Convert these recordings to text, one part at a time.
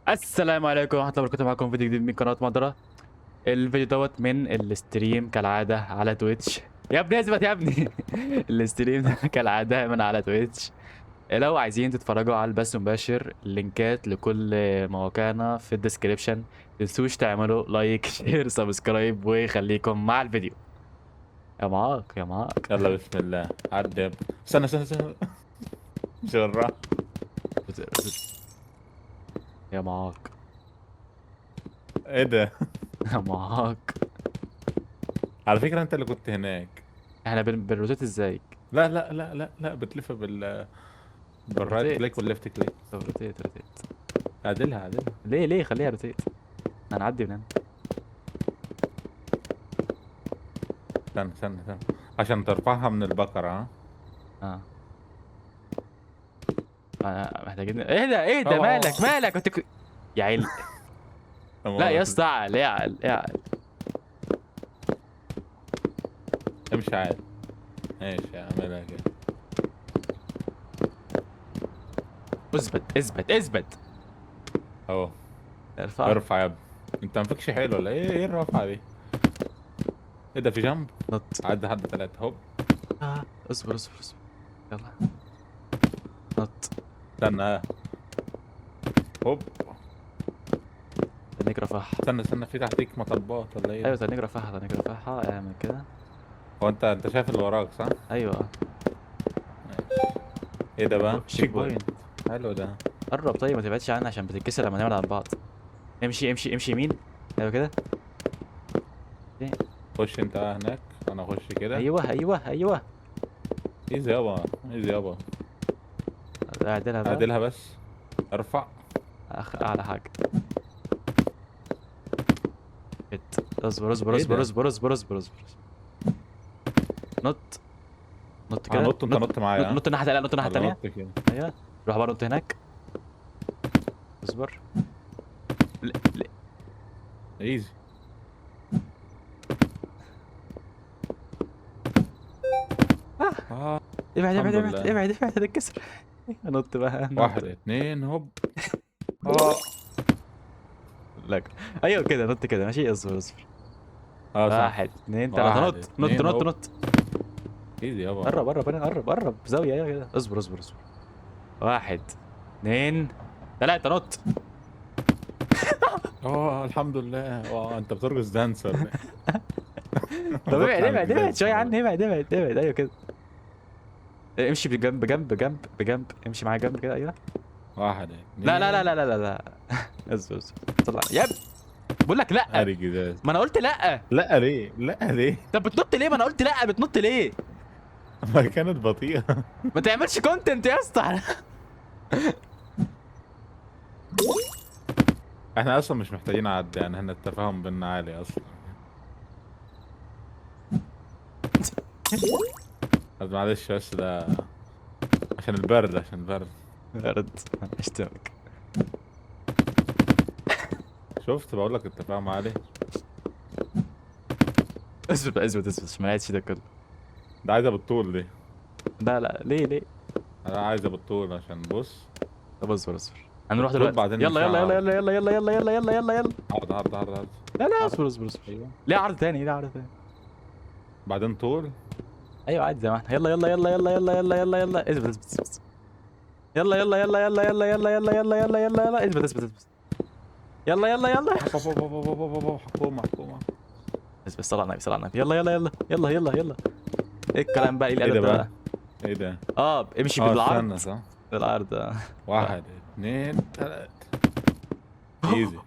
السلام عليكم ورحمة الله وبركاته. معكم فيديو جديد من قناة مدرة. الفيديو دوت من ال stream كالعادة على تويتش. يا ابني اثبت يا ابني. ال stream ده كالعادة من على تويتش. لو عايزين تتفرجوا على البث المباشر، لينكات لكل مواقعنا في ال description. متنسوش تعملوا like، share، subscribe، وخليكم مع الفيديو. يا معاك يا معاك. يلا بسم الله، عدي يا ابني. استنى استنى استنى، جرة. يا معاك. ايه ده؟ يا معاك. على فكرة انت اللي كنت هناك. احنا بن rotate ازاي؟ لا لا لا لا لا، بتلف بال right rotate. click وال left click. طب rotate rotate. عدلها عدلها. ليه ليه؟ خليها rotate، هنعدي من هنا. استنى استنى استنى عشان ترفعها من البقرة. ها محتاجين. ايه ده ايه ده؟ أوه. مالك مالك كنت يا عيل. لا يا اسطى، اعقل اعقل اعقل. امشي عادي. ماشي اعملها كده. اثبت اثبت اثبت. اهو. ارفع. ارفع يا ابني. انت ما فيكش حيل ولا ايه؟ ايه الرفعة دي؟ ايه ده؟ في جنب؟ نط. عدي حد 3. هوب. اصبر اصبر اصبر. يلا نط. استنى. هوب. تنيك رفعها. استنى استنى، في تحتيك مطبات ولا ايه؟ ايوه تنيك رفعها، تنيك رفعها. اعمل كده. هو انت شايف اللي وراك صح؟ ايوه. ايه ده بقى؟ check point. حلو ده. قرب طيب، ما تبعدش عنها عشان بتتكسر لما نبعد عن بعض. امشي امشي امشي يمين. ايوه كده. خش انت بقى هناك، انا اخش كده. ايوه ايوه ايوه. easy يابا، easy يابا. اعدلها بقى. اعدلها بس. ارفع. اعلى حاجة. اصبر اصبر إيه اصبر ده؟ اصبر اصبر اصبر اصبر. نط نط كده. نط انت، نط معايا. نط الناحية التانية، نط الناحية ولا التانية. نط كده. ايوه روح بقى نط هناك. اصبر. لا، لا. easy. ابعد، ابعد، الحمد ابعد، لله. ابعد، ابعد، هتتكسر. نط بقى، نط. 1 2 هوب. لا ايوه كده، نط كده. ماشي اصبر اصبر. صح. 1 2 3. واحد، نط، نط، اتنين، نط، هوب. نط. easy يابا. قرب، قرب، قرب، قرب زاوية. ايوه كده. اصبر اصبر اصبر. 1 2 3. نط. الحمد لله. انت بترقص dance ولا ايه؟ طب ابعد، بتطلع ابعد، من ابعد الجهاز. شوية عني. ابعد، ابعد، ابعد. ايوه كده. امشي بجنب، جنب، جنب، بجنب. امشي معايا جنب كده. ايوه. 1 2. لا، لا، لا، لا، لا، لا، لا. اصبر، اصبر. طلع يا ابني. بقول لك لا. ادي الجهاز. ما انا قلت لا. لا ليه؟ لا ليه؟ طب بتنط ليه؟ ما انا قلت لا. بتنط ليه؟ ما كانت بطيئة. ما تعملش content يا اسطى. احنا اصلا مش محتاجين عد، احنا التفاهم بينا عالي اصلا. بس معلش، بس ده عشان البرد، عشان البرد. برد. اشتمك. شفت؟ بقول لك التفاهم عالي. اثبت اثبت اثبت، عشان ما لقيتش ده كله. ده عايزه بالطول دي. لا لا، ليه ليه؟ انا عايزه بالطول عشان بص. طب اصبر اصبر، هنروح بالطول دلوقتي. بعدين يلا، يلا، نطلع. يلا، يلا، يلا، يلا، يلا، يلا، يلا، يلا. عرض، عرض، عرض، عرض. لا، لا، عرض. اصبر، اصبر، اصبر. ايوه. ليه عرض تاني؟ ليه عرض تاني؟ بعدين طول. ايوه عادي زي ما احنا. يلا، يلا، يلا، يلا، يلا، يلا، يلا، يلا. اثبت، اثبت، اثبت. يلا، يلا، يلا، يلا، يلا، يلا، يلا، يلا، يلا، يلا، يلا. اثبت، اثبت، اثبت. يلا، يلا، يلا. هوب، هوب، هوب، هوب، هوب، هوب، هوب. حكومة، حكومة. اثبت، صلى على النبي، صلى على النبي. يلا، يلا، يلا، يلا، يلا، يلا. ايه الكلام بقى؟ ايه ايه الادب ده ده بقى؟ بقى؟ ايه ده؟ امشي بالعرض. استنى، صح؟ بالعرض. 1 2 3. ايزي.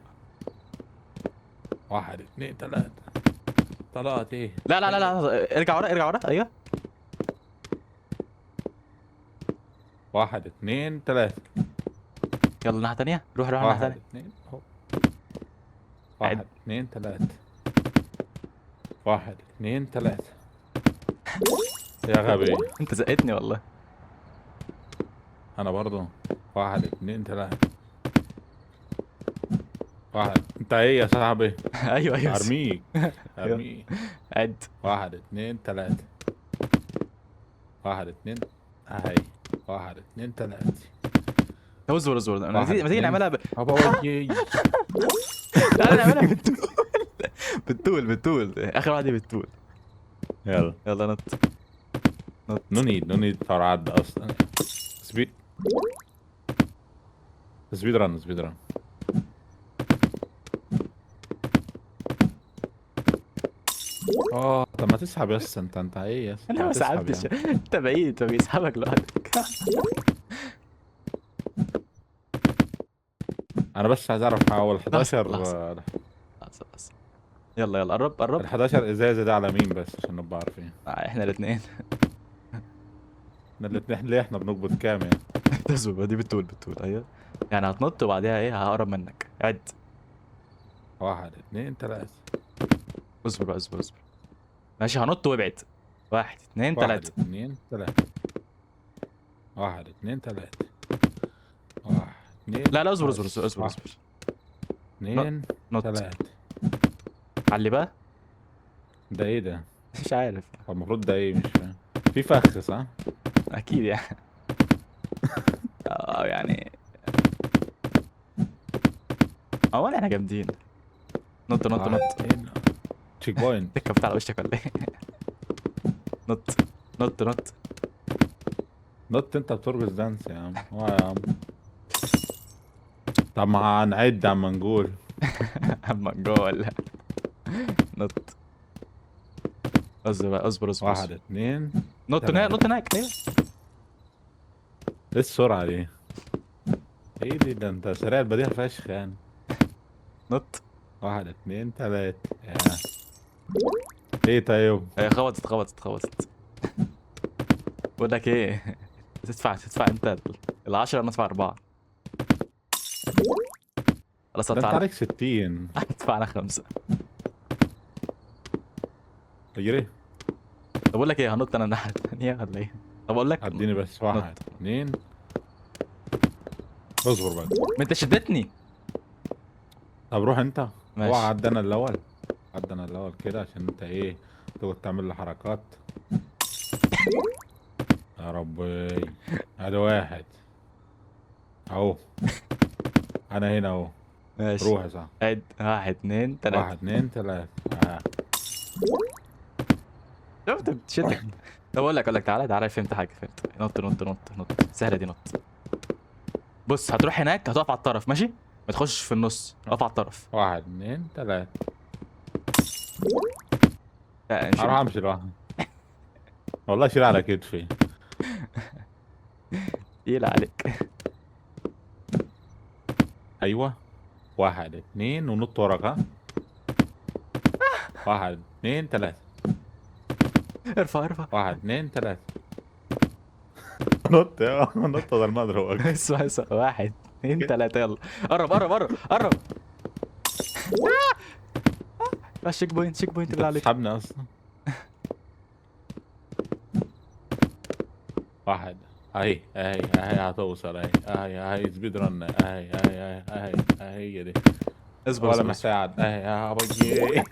1 2 3. طلعت ايه؟ لا، لا، لا، لا، ارجع ورا، ارجع ورا. ايوه. 1 2 3. يلا الناحية التانية. روح، روح الناحية واحد، التانية. اتنين، هوب. 1 عد. 2 3. 1 2 3. يا غبي. انت زقتني والله. انا برضو. 1 2 3. 1. انت ايه يا صاحبي؟ ايوه، ايوه. ارميك. ارميك. عد. 1 2 3. 1 2. اهي. 1 2 3. طب اصبر اصبر، ما تيجي نعملها تعالى نعملها بالطول. بالطول بالطول، اخر واحدة بالطول. يلا يلا نط نط. no need no need for عد اصلا. speed speed run speed run. طب ما تسحب يس انت ايه يس؟ انا ما سحبتش، انت بعيد فبيسحبك لوحدك. انا بس عايز اعرف هو ال 11 لحظة لحظة. يلا يلا قرب قرب. ال 11 ازازة ده على مين بس عشان نبقى عارفين؟ احنا الاثنين. احنا الاثنين ليه احنا بنقبض كام يعني؟ اصبر دي بالطول بالطول. ايوه يعني هتنط وبعديها ايه هقرب منك. عد 1 2 3. اصبر بقى اصبر اصبر. ماشي هنط وابعد. 1 2 3. 1 2 3. 1 2 3. 1 2. لا لا اصبر اصبر اصبر اصبر اصبر. 2 3. علي بقى. ده ايه ده؟ مش عارف. هو المفروض ده ايه؟ مش فاهم. في فخ صح؟ اكيد يعني. يعني اولا احنا جامدين. نط نط نط. checkpoint. تكفت على وشك ولا ايه؟ نط نط نط نط. انت بترقص dance يا عم. هو يا عم. طب ما هنعد اما نقول. اما نقول. نط. اصبر اصبر اصبر. 1 2 نط هناك نط هناك. ايوه ايه السرعة دي؟ ايه دي؟ ده انت سريع البديهة فشخ يعني. نط. 1 2 3. ايه طيب؟ هي خبطت خبطت خبطت. بقول لك ايه، تدفع انت ال10 انا ادفع 4. خلاص ادفع. انت عليك 60. ادفع انا 5. اجري. طب اقول لك ايه، هنط انا الناحية الثانية ولا ايه؟ طب اقول لك اديني بس 1 2. اصبر بقى. ما انت شدتني. طب روح انت. ماشي. هو عدى انا الاول. عدى انا الاول كده عشان انت ايه تقعد تعمل لي حركات. يا ربي. ادي 1 اهو. انا هنا اهو. ماشي روح يا صاحبي. عد. 1 2 3. 1 2 3. شفت بتشدك. طب اقول لك تعالى تعالى. فهمت حاجة فهمت. نط نط نط نط. سهلة دي نط. بص هتروح هناك هتقف على الطرف ماشي؟ ما تخشش في النص، اقف على الطرف. 1 2 3. لا امشي. هروح امشي لوحدي. والله شيل على كتفي. تقيل عليك. ايوه 1 2 ونط وراك. ها 1 2 3. ارفع ارفع. 1 2 3. نط يا نط بدل ما اضربك. اسمع اسمع. 1 2 3. يلا قرب قرب قرب قرب. checkpoint checkpoint بالله عليك. تسحبني اصلا. 1 اهي اهي اهي هتوصل اهي اهي اهي speed run اهي اهي اهي اهي هي دي. اصبر ولا محتاج. اهي اهي.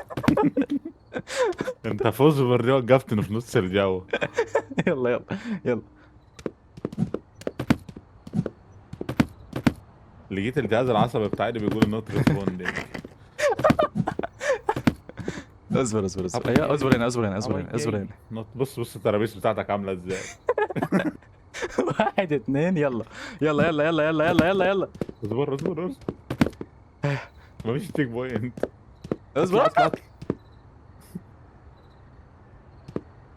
انت فوز بالرياض وقفتني في نص الجو. يلا يلا يلا. لقيت الجهاز العصبي بتاعي اللي بيقول not responding. اصبر اصبر اصبر. ايوه اصبر هنا اصبر هنا اصبر هنا اصبر هنا. بص بص الترابيز بتاعتك عامله ازاي. 1 2. يلا يلا يلا يلا يلا يلا يلا يلا. اصبر اصبر اصبر. مفيش checkpoint. اصبر اطلع.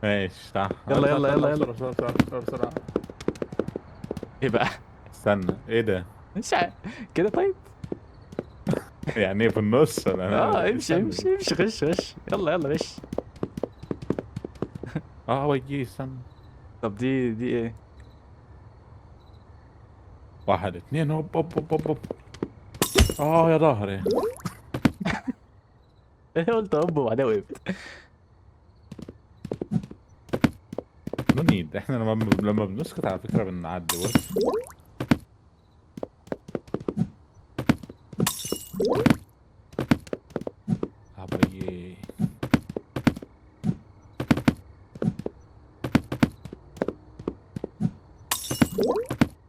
ماشي صح. يلا يلا يلا يلا. بسرعة بسرعة بسرعة. ايه بقى؟ استنى ايه ده؟ مش عارف كده. طيب يعني ايه في النص ولا؟ امشي امشي امشي. غش غش. يلا يلا غش. وجيه استنى. طب دي ايه؟ 1 2. هوب هوب هوب هوب. يا ظهري. ايه قلت هوب وبعدين وقفت. no need. احنا لما بنسكت على فكرة بنعدي. بص عبري.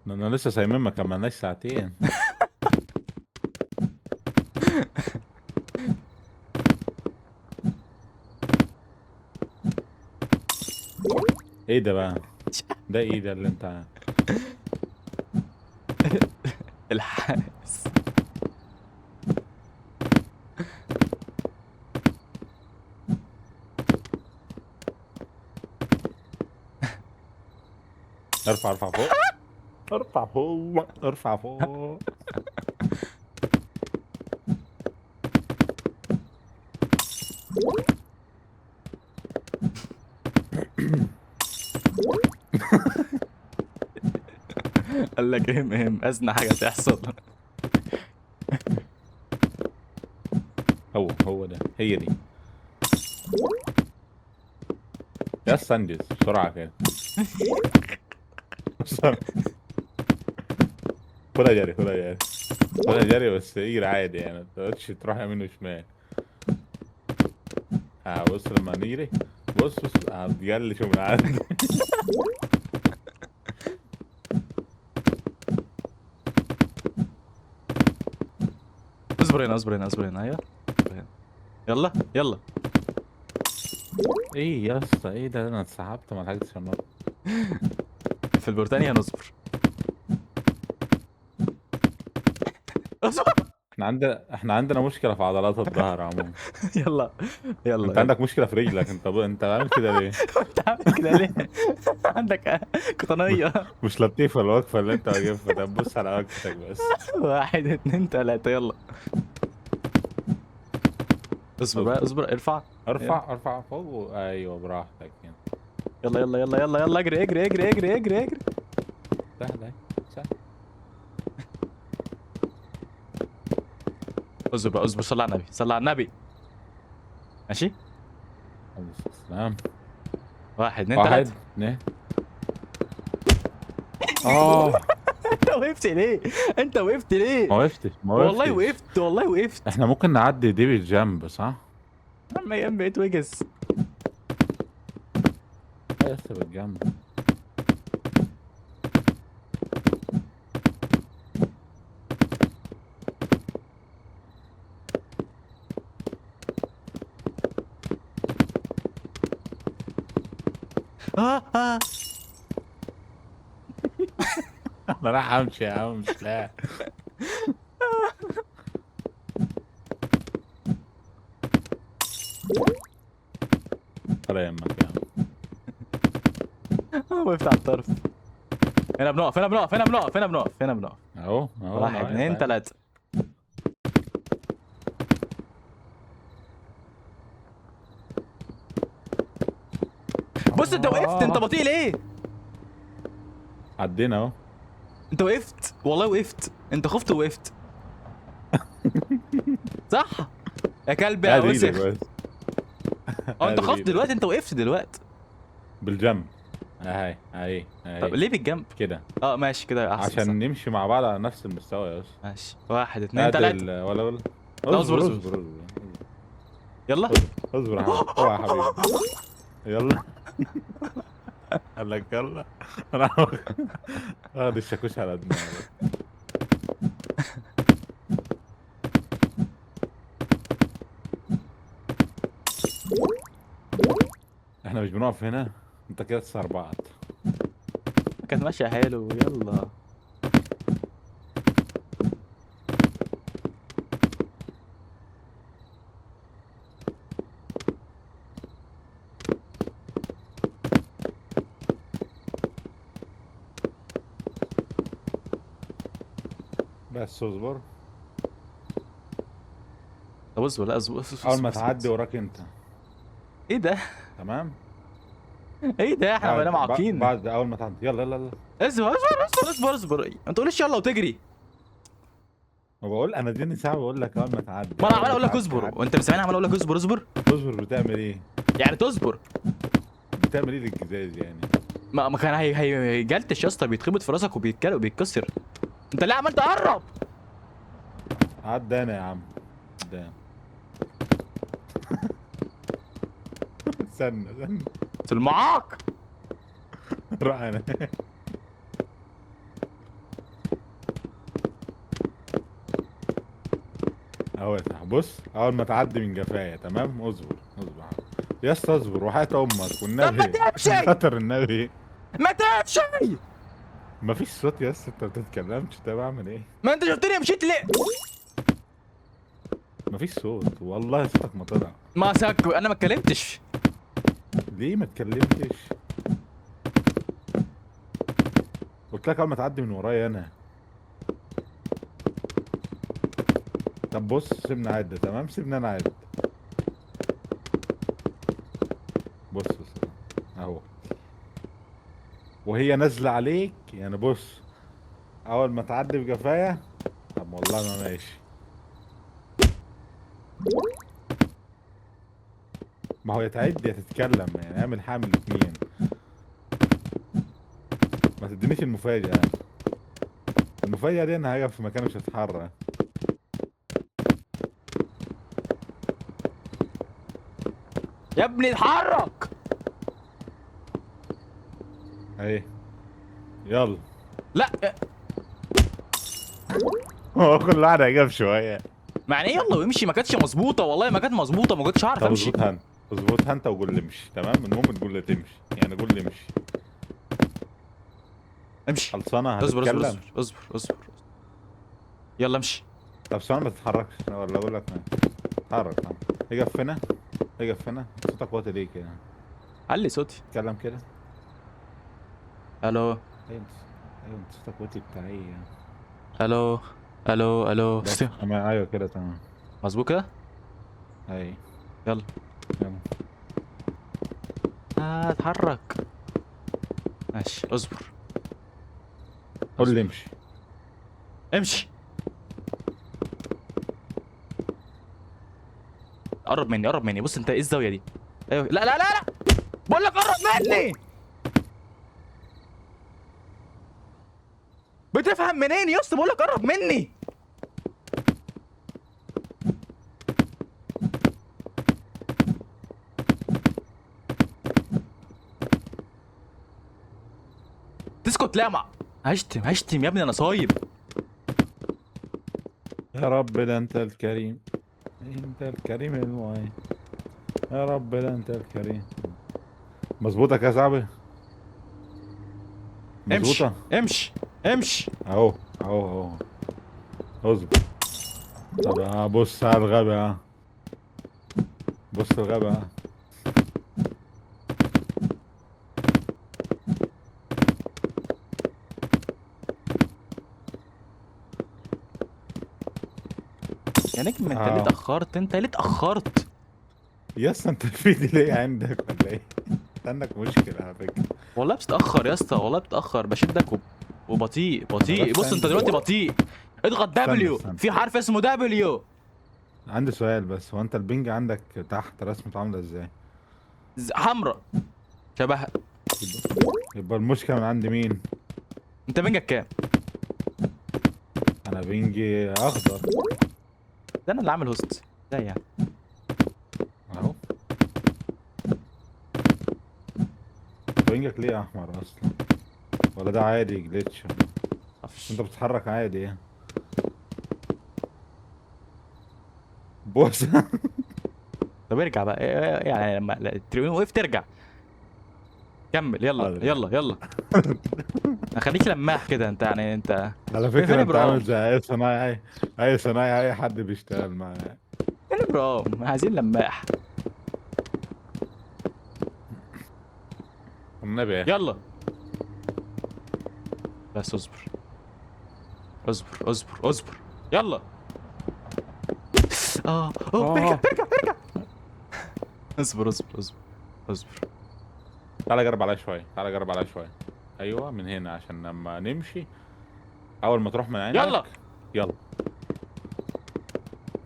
no انا لسه صايمين، ما كملناش ساعتين. ايه ده بقى؟ ده ايه ده اللي انت الحارس. ارفع ارفع فوق، ارفع فوق، ارفع فوق. قال لك ام ام اذنى حاجة تحصل. هو هو ده، هي دي يا اسطى، انجز بسرعة كده. خدها جري، خدها جري، خدها جري، بس اجري عادي يعني، ما تقعدش تروح يمين وشمال. بص لما نجري، بص بص هتجلش من عندي. اصبر هنا، اصبر هنا، اصبر هنا. ايوه اصبر هنا. يلا يلا. ايه يا اسطى؟ ايه ده؟ انا اتسحبت، ما لحقتش انط. في البريطانيا نصبر. اصبر. احنا عندنا مشكلة في عضلات الظهر عموما. يلا يلا. انت عندك مشكلة في رجلك، انت عامل كده ليه؟ انت عامل كده ليه؟ عندك قطنية. مش لطيفة الوقفة اللي انت واقفها. طب بص على وقفتك بس. 1 2 3 يلا. اصبر بقى، اصبر، ارفع ارفع ارفع فوق. ايوه براحتك يعني. يلا يلا يلا يلا يلا، اجري اجري اجري اجري اجري اجري. سهلة سهلة. اصبر بقى، اصبر، صلي على النبي، صلي على النبي. ماشي؟ تمام. 1 2 1 3. 2. انت وقفت ليه؟ انت وقفت ليه؟ ما وقفتش، ما وقفتش. والله وقفت، والله وقفت. احنا ممكن نعدي دي بالجنب صح؟ عم يا عم بقيت وجس. لا لسه بالجنب. انا رايح امشي يا عم، مش لاعب. ولا يهمك يا عم. وقفت على الطرف. هنا بنقف، هنا بنقف، هنا بنقف، هنا بنقف، هنا بنقف. اهو اهو. 1 2 3. بص انت وقفت، انت بطيء ليه؟ عدينا اهو. انت وقفت، والله وقفت، انت خفت ووقفت. صح؟ يا كلب يا وسخ. انت خفت دلوقتي، انت وقفت دلوقتي. بالجنب. اهي اهي اهي. طب ليه بالجنب؟ كده. ماشي كده احسن، عشان نمشي مع بعض على نفس المستوى يا اسطى. ماشي. 1 2 3. ولا ولا. اصبر اصبر. يلا اصبر يا حبيبي، اوعى يا حبيبي. يلا. قال لك يلا. انا هاخد الشاكوش على دماغي. احنا مش بنقف هنا، انت كده اتسربعت. كانت ماشية حلو. يلا بس اصبر. طب اصبر، لا اصبر، اول ما تعدي وراك انت. ايه ده؟ تمام. ايه ده؟ احنا بقينا معاقين. بعد اول ما تعدي يلا يلا يلا. اصبر اصبر اصبر اصبر اصبر، ما تقوليش يلا وتجري. ما بقول انا اديني ساعة بقول لك اول ما تعدي. ما انا عمال اقول لك اصبر وانت مش سامعني، عمال اقول لك اصبر اصبر اصبر. بتعمل ايه؟ يعني تصبر. بتعمل ايه للجزاز يعني؟ ما كان هيجلتش يا اسطى، بيتخبط في راسك وبيتكلم وبيتكسر. انت ليه عمال تقرب؟ عدى انا يا عم. عدى. استنى استنى. المعاق. راح انا. اهو يا صاحبي، بص اول ما تعدي من جفايا، تمام؟ اصبر اصبر يا اسطى، اصبر وحياة امك والنبي. طب ما تمشي. خاطر النبي ما تمشي. مفيش صوت يا اسطى، انت ما بتتكلمش. طب اعمل ايه؟ ما انت شفتني مشيت ليه؟ مفيش صوت والله، صوتك ما طلع. ما سك، انا ما اتكلمتش. ليه ما اتكلمتش؟ قلت لك اول ما تعدي من ورايا انا. طب بص سيبنا عد، تمام؟ سيبنا انا عد. بص بص اهو، وهي نازله عليك يعني. بص اول ما تعدي بجفايه. طب والله ما ماشي. ما هو يا تعد يا تتكلم يعني، اعمل حاجة من الاتنين. ما تدينيش المفاجأة. المفاجأة دي انا هقف في مكاني مش هتحرك. يا ابني اتحرك. اهي يلا. لا هو كل واحد هيجيب شوية. معنى ايه يلا وامشي؟ ما كانتش مظبوطة والله، ما كانت مظبوطة، ما كنتش عارف امشي. اظبطها انت، اظبطها انت وقول لي امشي، تمام؟ المهم تقول لي تمشي يعني، قول لي امشي. امشي. خلصانه؟ اصبر اصبر هتتكلم؟ اصبر اصبر اصبر. يلا امشي. طب ثواني ما تتحركش، ولا اقول لك اتحرك. اقف هنا، اقف هنا. صوتك واطي ليه كده؟ علي صوتي. اتكلم كده. الو. ايوه انت صوتك واطي بتاع ايه يعني؟ الو الو الو. تمام ايوه كده تمام. مظبوط كده؟ ايوه يلا يلا. اتحرك. ماشي اصبر. قول لي امشي. امشي. قرب مني، قرب مني. بص انت ايه الزاوية دي؟ ايوه. لا لا لا لا، بقول لك قرب مني. بتفهم منين يا اسطى؟ بقول لك قرب مني. تسكت لا ما هشتم، هشتم يا ابني، انا صايب. يا رب ده انت الكريم، انت الكريم المعين. يا رب ده انت الكريم. مظبوطة يا صاحبي؟ امشي امشي امشي. اهو اهو اهو اظبط. طب بص على الغابة، بص الغابة. يا نجم انت ليه اتأخرت؟ انت ليه اتأخرت؟ يا اسطى انت في ديلي عندك ولا ايه؟ انت عندك مشكلة على فكرة. والله بتتأخر يا اسطى، والله بتتأخر. بشدك وبطيء بطيء. بص انت دلوقتي بطيء. اضغط W، في حرف اسمه W. عندي سؤال بس، هو انت ال ping عندك تحت رسمته عاملة ازاي؟ حمراء شبه. يبقى المشكلة من عند مين؟ انت ping ك كام؟ انا ping ي اخضر. ده انا اللي عامل host ازاي يعني؟ اهو. ping ك ليه احمر اصلا؟ ولا ده عادي glitch؟ انت بتتحرك عادي يعني. بص. طب ارجع بقى يعني، لما التريون وقف ترجع. كمل يلا يلا يلا. خليك لماح كده انت يعني. انت على فكرة انت عامل زي اي صنايعي، اي صنايعي اي حد بيشتغل معاه. فين ابراهيم؟ عايزين لماح. النبي يلا بس اصبر اصبر اصبر اصبر. يلا. ارجع ارجع ارجع. اصبر اصبر اصبر اصبر. تعالى جرب عليها شوية، تعالى جرب عليها شوية. ايوه من هنا، عشان لما نمشي اول ما تروح من عينك. يلا يلا.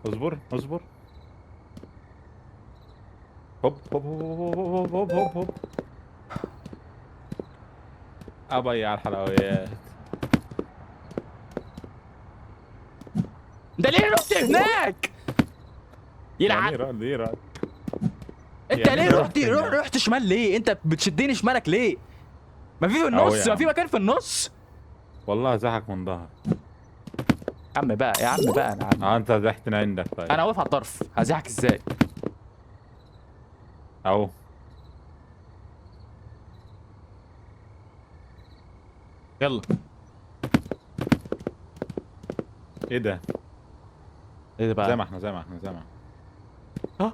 اصبر اصبر. هوب هوب هوب هوب هوب هوب هوب. ابي على الحلويات. ده ليه رحت هناك؟ يلعب. ليه رحت؟ انت ليه رحت رحت شمال ليه؟ انت بتشدني شمالك ليه؟ ما في النص، ما في مكان في النص. والله زحك من ظهرك. يا عم بقى، يا عم بقى، انا عم. اه انت زحتني عندك. طيب انا واقف على الطرف، هزيحك ازاي؟ اهو. يلا. ايه ده؟ ايه ده بقى؟ زي ما احنا، زي ما احنا، زي ما احنا. اه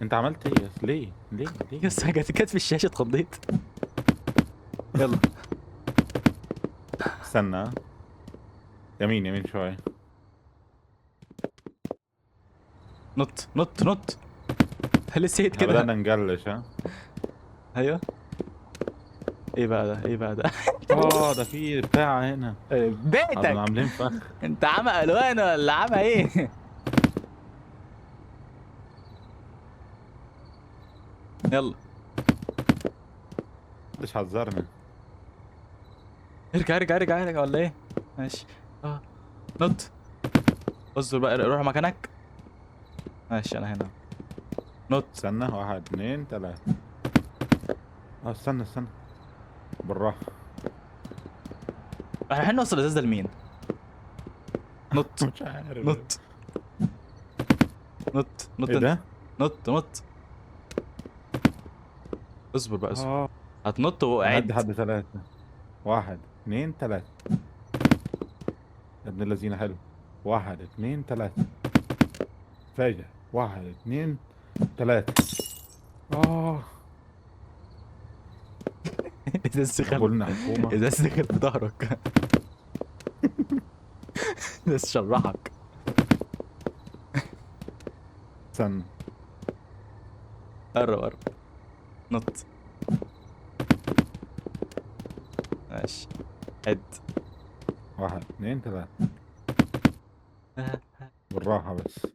انت عملت ايه يا اسطى؟ ليه؟ ليه؟ ليه؟ يا اسطى جت في الشاشة اتخضيت. يلا استنى، يمين يمين شوية. نط نط نط. لسيت كده. بدأنا نجلش. ها ايوه. ايه بقى ده؟ ايه بقى ده؟ اه ده في بتاع هنا. بيتك. عاملين فخ. انت عمى الوان ولا عمى ايه؟ يلا. محدش حذرني. ارجع ارجع ارجع ارجع ولا ايه؟ ماشي. نط. اصبر بقى، روح مكانك. ماشي انا هنا. نط. استنى، 1 2 3. استنى استنى بالراحة. احنا رايحين نوصل الازاز ده لمين؟ نط. مش عارف. نط نط نط. ايه ده؟ نط نط. اصبر بقى، اصبر. هتنط وقعد. حد 3. 1 2 3. يا ابن اللذينه حلو. 1 2 3. فاجأ. 1 2 3. ازاز دخل، ازاز دخل في ظهرك. ازاز شرحك. استنى. قرب قرب. نط. ماشي. عد. 1 2 3. بالراحة بس.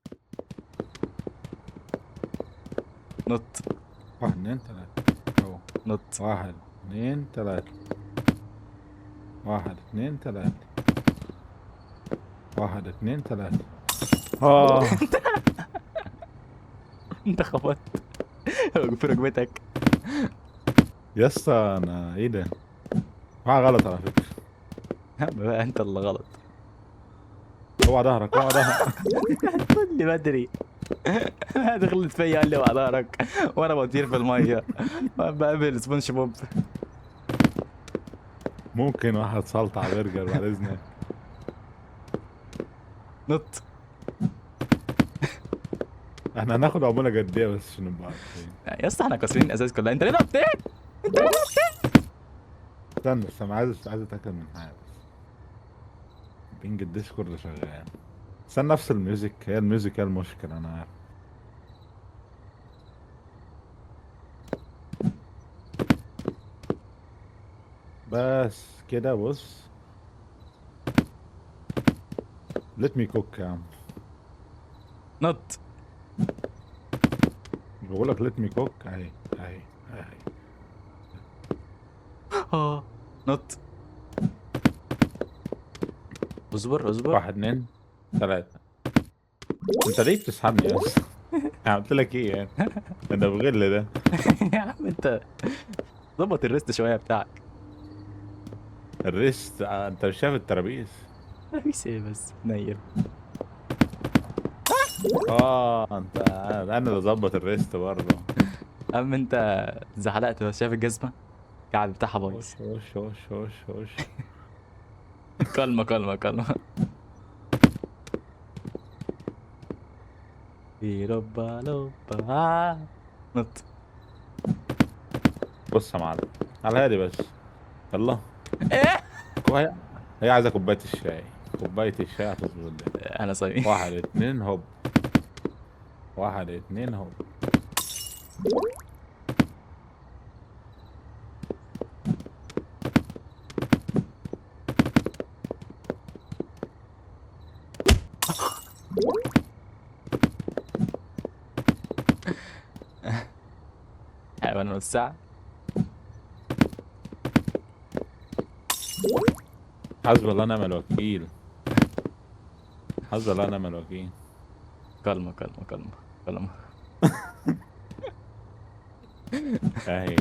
نط. 1 2 3. اهو. نط. 1 2 3. 1 2 3. 1 2 3. انت خبطت في ركبتك يا اسطى. انا ايه ده؟ حاجة غلط على فكرة. بقى انت اللي غلط. اوعى ظهرك، اوعى ظهرك. قول لي بدري. دخلت فيا قال لي اوعى ظهرك وانا بطير في المية بقابل سبونج بوب. ممكن واحد سلطع على برجر بعد اذنك. نط. احنا هناخد عمولة جدية بس عشان نبقى عارفين. يا اسطى احنا كاسرين الازاز كلها. انت ليه نطيت؟ انت ليه نطيت؟ استنى بس انا عايز اتاكد من حاجة بس. ping الديسكورد شغال. استنى نفس ال music، هي ال music هي المشكلة انا عارف. بس كده بص. let me cook يا عم. نط. بقول لك let me cook. اهي اهي اهي. نط. اصبر اصبر. 1 2 3. انت ليه بتسحبني يا اسطى؟ عملت لك ايه يعني؟ ده بغل ده. يا عم انت ظبط ال wrist شوية بتاعك. ال wrist انت مش شايف الترابيز؟ ترابيز ايه بس نيل. انت انا اللي ظبط ال wrist برضه. اما انت زحلقت بس. شايف الجزمة؟ الكعب بتاعها بايظ. وش وش وش وش. كلمة كلمة كلمة. لوبا لوبا. نط. بص يا معلم على هادي بس. يلا. ايه؟ هي عايزه كوباية الشاي. كوباية الشاي هتظبط الدنيا. انا صايم. 1 2 هوب. 1 2 هوب. حيوان نص ساعة. حسبي الله ونعم الوكيل. حسبي الله ونعم الوكيل. كلمة كلمة كلمة كلمة. اهي.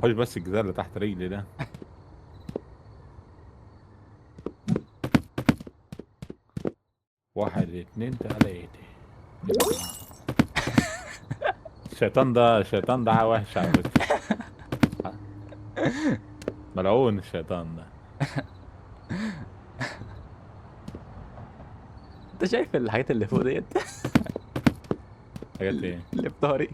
حوش بس الجزار اللي تحت رجلي ده. واحد اتنين تلاتة. الشيطان ده، الشيطان ده وحش على فكرة. ملعون الشيطان ده. انت شايف الحاجات اللي فوق ديت؟ حاجات ايه؟ اللي في ظهري.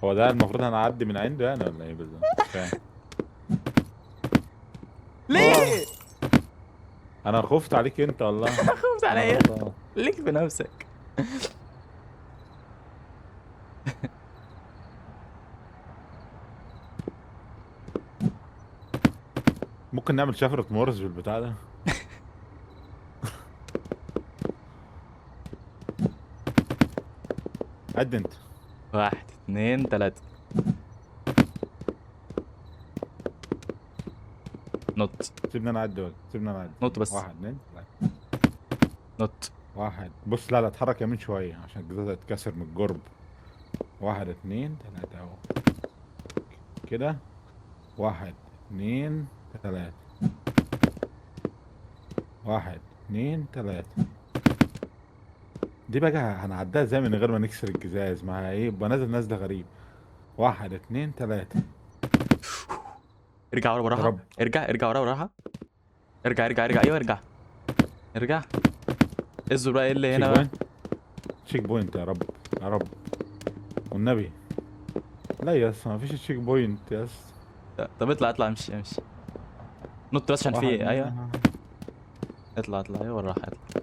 هو ده المفروض هنعدي من عنده يعني ولا ايه بالظبط؟ مش فاهم. ليه؟ انا خفت عليك انت والله. خفت عليا؟ ليك في نفسك. ممكن نعمل شفرة مورس بالبتاع ده. عد انت. 1 2 3. نط. سيبني انا اعد، سيبني انا اعد. نط بس. 1 2 3. نط. 1. بص، لا لا اتحرك يمين شوية عشان الجزازة تتكسر من الجرب. 1 2 3 اهو كده. 1 2 3. 1 2 3. دي بقى هنعديها ازاي من غير ما نكسر الجزاز؟ ما ايه، يبقى نازل نازله غريب. 1 2 3. ارجع ورا براحة. ارجع ارجع ورا براحة. ارجع ارجع ارجع. ايوه ارجع ارجع. اصبر بقى، ايه اللي هنا بقى؟ checkpoint. يا رب يا رب والنبي. لا يا اسطى مفيش checkpoint يا اسطى. طب اطلع اطلع، امشي امشي. نط بس عشان في. ايوه اطلع اطلع. ايوه بالراحة اطلع.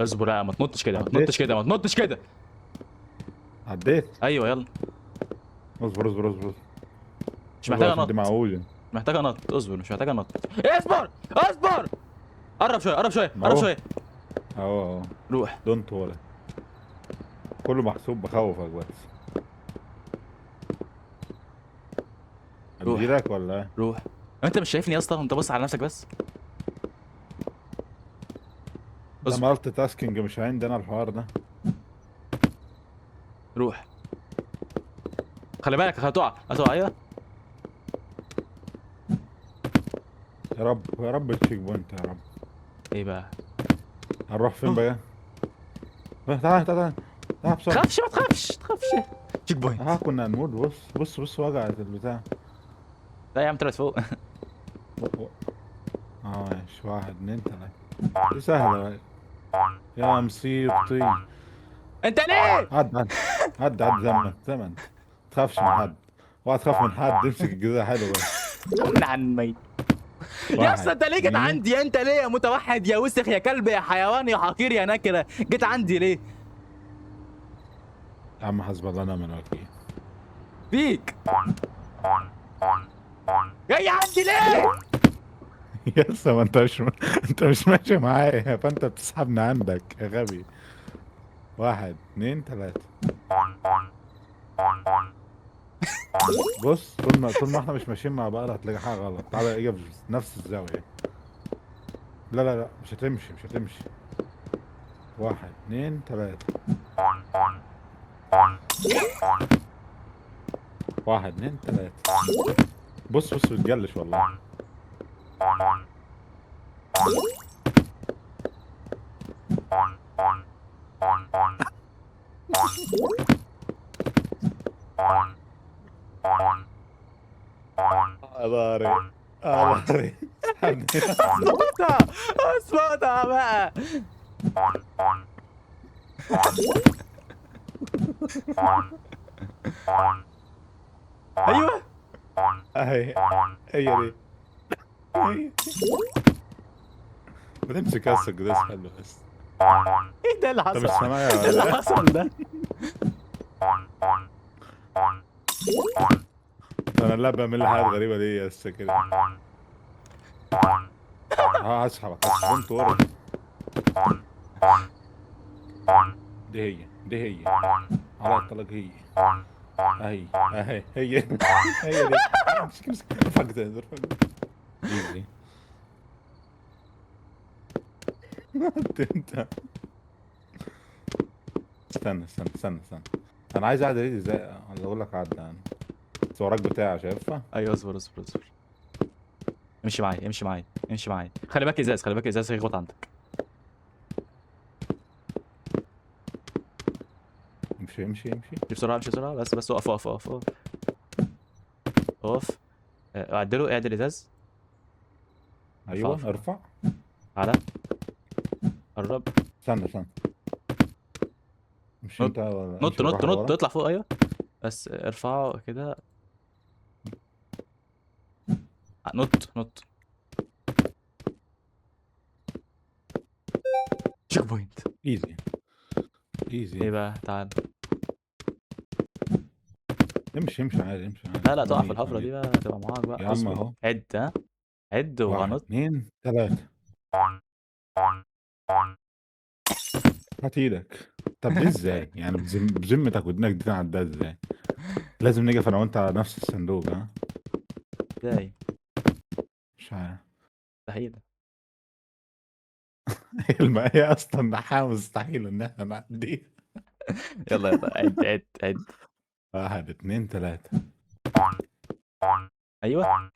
اصبر، لا ما تنطش كده، ما تنطش كده، ما تنطش كده. عديت. ايوه يلا. اصبر اصبر اصبر. مش محتاج انط. دي معوجة. مش محتاج انط، اصبر، مش محتاج انط. اصبر اصبر. قرب شوية قرب شوية قرب شوية. اهو اهو. روح. don't worry، كله محسوب، بخوفك بس. روح. اديلك ولا ايه؟ روح. انت مش شايفني يا اسطى؟ انت بص على نفسك بس. ده multitasking مش عندي انا الحوار ده. روح. خلي بالك هتقع هتقع. ايوه يا رب يا رب ال checkpoint يا رب. ايه بقى؟ هنروح فين بقى؟ تعال تعال تعال بسرعة. تخافش ما تخافش تخافش. checkpoint. كنا هنموت. بص بص بص وجعت البتاع. لا يا عم طلعت فوق. ماشي. 1 2 3. دي سهلة يا مصيبتي. انت ليه؟ عد عد عد عد. زمن زمن. ما تخافش من حد، اوعى تخاف من حد. امسك الجزاء حلو بس. عن ميت يا اسطى. انت ليه جيت عندي؟ انت ليه يا متوحد يا وسخ يا كلب يا حيوان يا حقير يا نكره؟ جيت عندي ليه؟ يا عم حسب الله ونعم الوكيل فيك. جاي عندي ليه؟ يا اسطى ما انت مش ماشي معايا، فانت بتسحبني عندك يا غبي. 1 2 3. بص، طول ما احنا مش ماشيين مع بعض هتلاقي حاجة غلط. تعالى اجي في نفس الزاوية. لا لا لا مش هتمشي مش هتمشي. 1 2 3. 1 2 3. بص بص بتجلش والله. ضاري ضاري. اظبطها اظبطها بقى. ايوه اهي هي دي. بتمسك يا اسطى الجزاز حلو بس. ايه ده اللي حصل؟ انت مش سامعها ايه اللي حصل ده؟ انا لا بعمل لي حاجات غريبة ليه يا اسطى كده؟ هسحبك هسحبك. ورا دي هي دي هي على الطلاق. هي اهي اهي هي هي دي. امسك امسك. ارفع كده ارفع ايزي. انت استنى استنى استنى استنى. انا عايز اعدل ايدي ازاي؟ اقول لك عدل انا. بس وراك بتاع شايفها؟ ايوه اصبر اصبر اصبر. امشي معايا امشي معايا امشي معايا. خلي بالك ازاز، خلي بالك ازاز هيخبط عندك. امشي امشي امشي. امشي بسرعة امشي بسرعة. بس بس اقف اقف اقف اقف اقف. اعدله، اعدل ازاز. ايوه ارفع. ارفع. تعالى قرب. استنى استنى. مش نط انت ولا نط امشي نط بالراحة نط، لورا. اطلع فوق. ايوه بس ارفعه كده. نط نط. checkpoint. easy ايه easy. بقى؟ تعال. امشي امشي عادي، امشي عادي. لا لا، تقع في ميت الحفرة دي ميت بقى، تبقى معاك بقى. يا عم اصبر. اهو. عد ها، عد واحد وهنط. اتنين تلاتة. هات ايدك. طب دي ازاي؟ يعني بذمتك ودنك دي عدها ازاي؟ لازم نيجي انا وانت على نفس الصندوق. ها؟ ازاي؟ مش عارف. مستحيل. هي اصلا نحاول، مستحيل ان احنا نعديها. يلا يلا، عد عد عد. واحد اتنين تلاتة. ايوه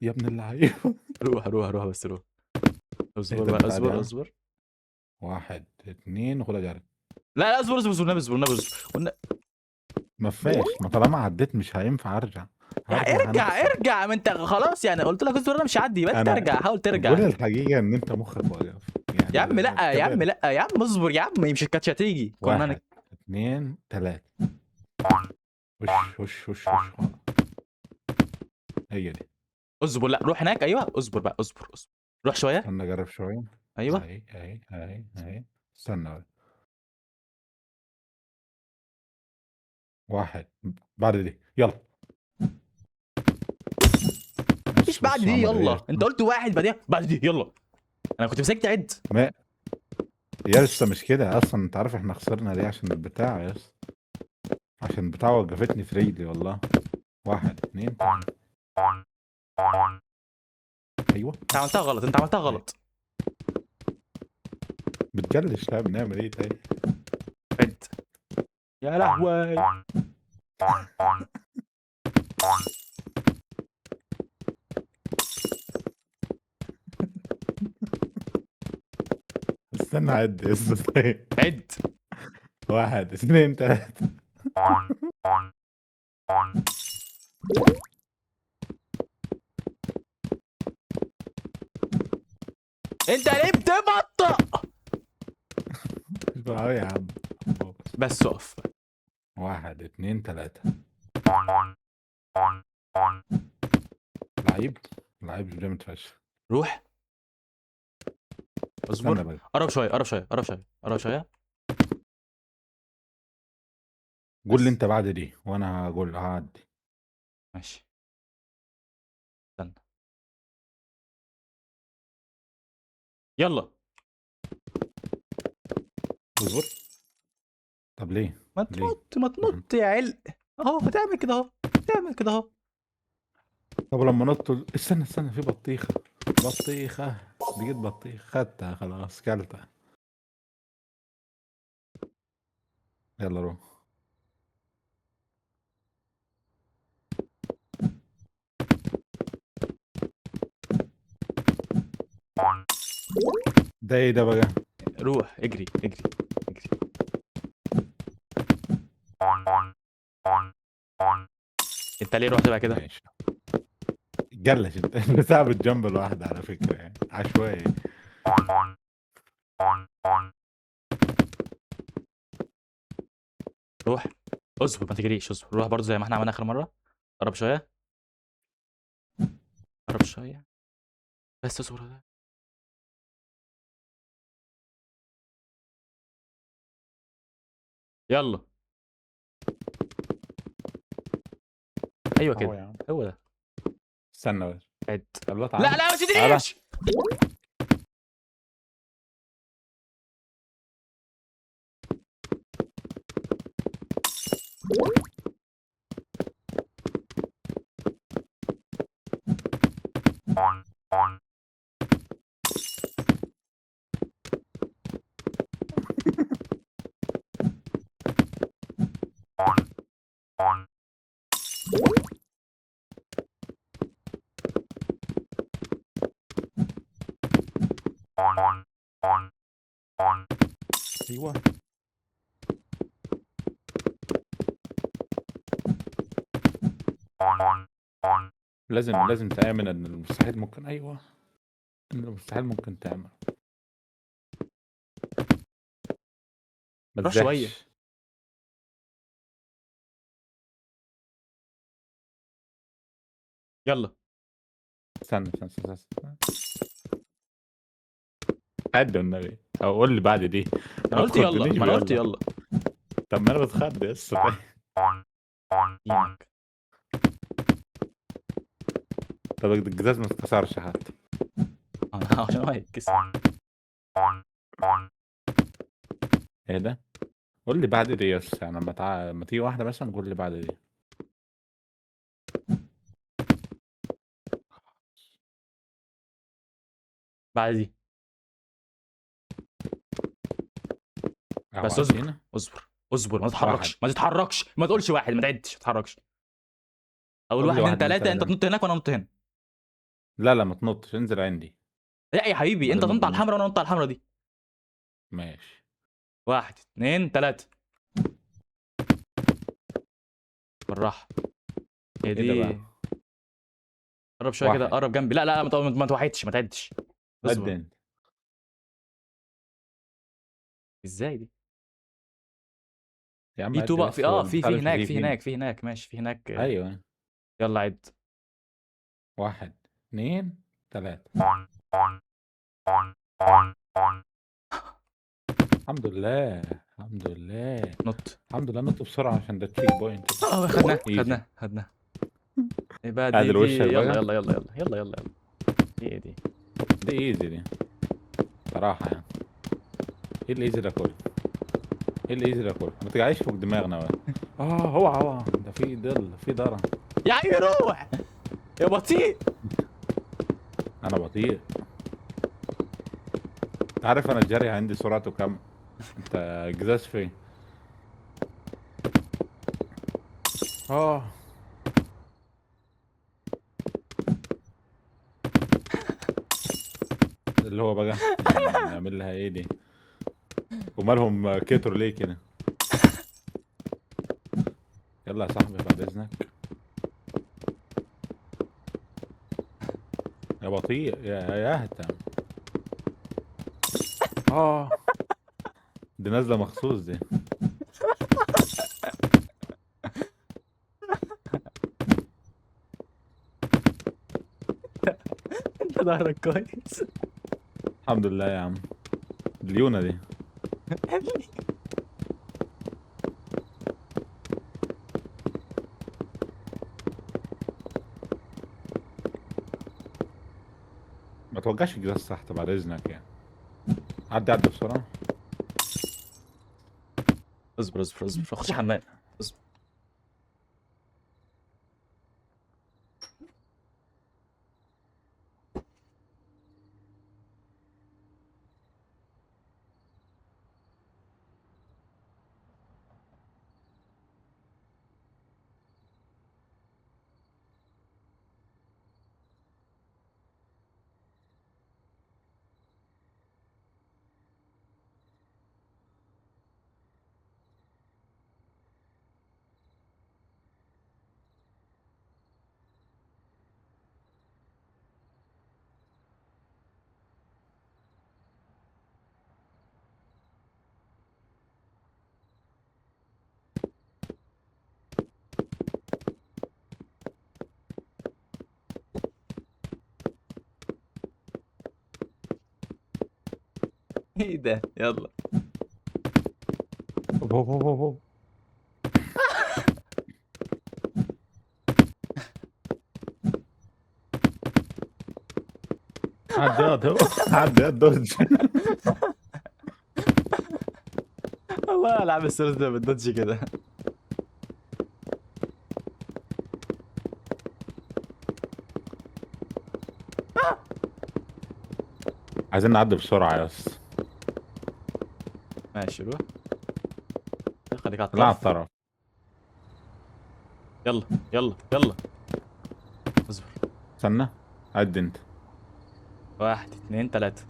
يا ابن اللعيبة. روح روح روح، بس روح. اصبر اهدى بقى، البتاع دي، اصبر ها؟ اصبر. واحد اتنين وخدها جري. لا لا اصبر اصبر اصبر، النبي اصبر، النبي اصبر، ما فيهاش، ما طالما عديت مش هينفع ارجع. هرجع ارجع هنخسر. ارجع، ما انت خلاص يعني قلت لك اصبر، انا مش هعدي، يبقى انت انا ارجع، حاول ترجع. بقول الحقيقة ان انت مخك واقف يعني. يا عم لا، يا عم كبر. لا، يا عم اصبر يا عم، مش كانتش هتيجي. كنا واحد اتنين تلاتة. وش وش وش وش. هي دي. اصبر، لا روح هناك. ايوه اصبر بقى، اصبر اصبر، روح شوية. استنى اجرب شوية. ايوه اهي اهي اهي اهي. استنى بقى. واحد بعد دي يلا. مفيش بص بعد بص دي عمل ايه. يلا. انت قلت واحد بعديها، بعد دي يلا. انا كنت مسكت عد. ما يا لسه مش كده اصلا. انت عارف احنا خسرنا ليه؟ عشان البتاع يا اسطى، عشان البتاع وقفتني في رجلي والله. واحد اتنين تلاتة. ايوه انت عملتها غلط، انت عملتها غلط. بتجلش. لا بنعمل ايه تاني؟ عد. يا لهوي. استنى عد يا اسطى. طيب. عد. واحد اتنين تلاتة. انت ليه بتبطأ؟ اهو يا عم. بس اقف. واحد اتنين تلاتة. لعيب لعيب جامد فشخ. روح استنى اصبر. بقى. قرب شوية، قرب شوية، قرب شوية، قرب شوية. قول لي بس انت بعد دي وانا هقول هعدي. ماشي استنى. يلا. اصبر. طب ليه؟ ما ليه؟ تنط، ما تنط يا علق. اهو هتعمل كده اهو، هتعمل كده اهو. طب لما نط استنى استنى، في بطيخة. بطيخة لقيت بطيخة، خدتها خلاص، كلتها. يلا روح. ده ايه ده بقى؟ روح اجري اجري اجري. انت ليه رحت بقى كده؟ ماشي. جلش انت. البتاع بالجنب لوحده على فكرة يعني عشوائي. روح اصبر، ما تجريش، اصبر. روح برضو زي ما احنا عملنا اخر مرة. قرب شوية، قرب شوية، بس اصبر. يلا. ايوه اهو كده، يا عم. هو ده. استنى بس. عد. يلا لا تعالى. لا ما تعالى. تجريش. ايوه. لازم تآمن ان المستحيل ممكن. ايوه، ان المستحيل ممكن تعمل. ما روح شوية. تزهقش. يلا. استنى استنى استنى استنى. عد والنبي، او قول لي بعد دي. انا قلت يلا، ما انا قلت يلا. طب ما انا بتخض يا اسطى. دينك. طب الجزاز ما اتكسرش حتى. عشان هو هيتكسر. ايه ده؟ قول لي بعد دي يا اسطى، يعني لما تيجي واحدة مثلا قول لي بعد دي. بعد دي. بس اصبر عدينا؟ اصبر اصبر، ما تتحركش واحد. ما تتحركش، ما تقولش واحد، ما تعدش، ما تتحركش. اول قول لي واحد اتنين واحد، اتنين، تلاتة، انت تلاتة. تنط هناك وانا انط هنا. لا لا ما تنطش، انزل عندي. لا يا حبيبي، انت بعدين تنط على ننط. الحمراء وانا انط على الحمراء دي. ماشي. 1 2 3. بالراحة. هي ايه ده دي. بقى؟ قرب شوية كده، واحد. قرب جنبي. لا لا لا، ما توحدش، ما تعدش. اصبر. قد انت. ازاي دي؟ يا عم في عد تو بقى، بس، في هو في البتاع في ده مش هناك، هتيجي في فين؟ هناك، في هناك، ماشي، في هناك. ايوه. يلا عد. 1 2 3. الحمد لله، الحمد لله. نط. الحمد لله، نط بسرعة عشان ده checkpoint. خدناه، Easy. خدناه، خدناه. يبقى دي عادل دي. وشك يلا بقى. يلا يلا يلا يلا يلا يلا. دي ايه دي؟ دي easy دي صراحة يعني. ايه ال easy ده كله؟ ايه ال easy ده كله؟ ما تجعليش فوق دماغنا بقى. هو ده في ضل، في ضرر. يا عيني روح يا بطيء. انا بطيء. انت عارف انا الجري عندي سرعته كام؟ انت الجزاز فين؟ اللي هو بقى نعمل لها ايه دي؟ ومالهم كتروا ليه كده؟ يلا يا صاحبي بعد اذنك. يا بطيء يا اهتم. دي نازله مخصوص دي. انت ظهرك كويس. الحمد لله يا عم. اليونة دي. ما توجعش الجهاز تحت بعد اذنك يعني. عدي عدي بسرعة. اصبر اصبر اصبر، خش حمام. اصبر. ايه ده؟ يلا. هوب هوب هوب هوب. عدي يا دو، عدي يا dodge. والله العب السيرفس ده بال dodge كده. عايزين نعدي بسرعة يا اسطى. ماشي روح. خليك على لا، على الطرف. الطرف. يلا يلا يلا. اصبر. استنى عد انت. 1 2 3.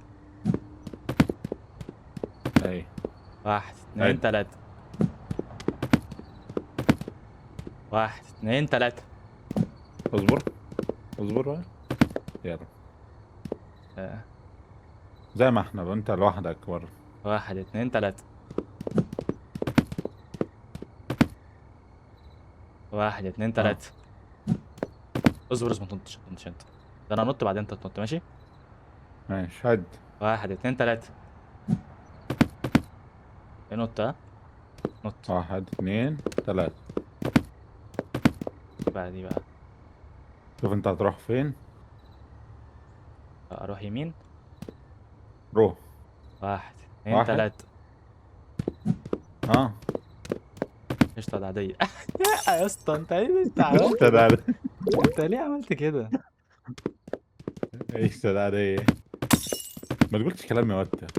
اهي. 1 2 3. 1 2 3. اصبر اصبر بقى. يلا زي ما احنا بقى، انت لوحدك بره. 1 2 3. 1 2 3. اصبر اصبر، ما تنطش ما تنطش انت. ده انا انط بعدين انت تنط. ماشي ماشي. هد. 1 2 3. نط. ها نط. 1 2 3. بقى دي بقى شوف انت هتروح فين. اروح يمين. روح. 1 2 3. قشطة ده عادية. يا اسطى انت ايه انت عملت؟ انت ليه عملت كده؟ قشطة ده عادية. ما تقولش كلام يا واد.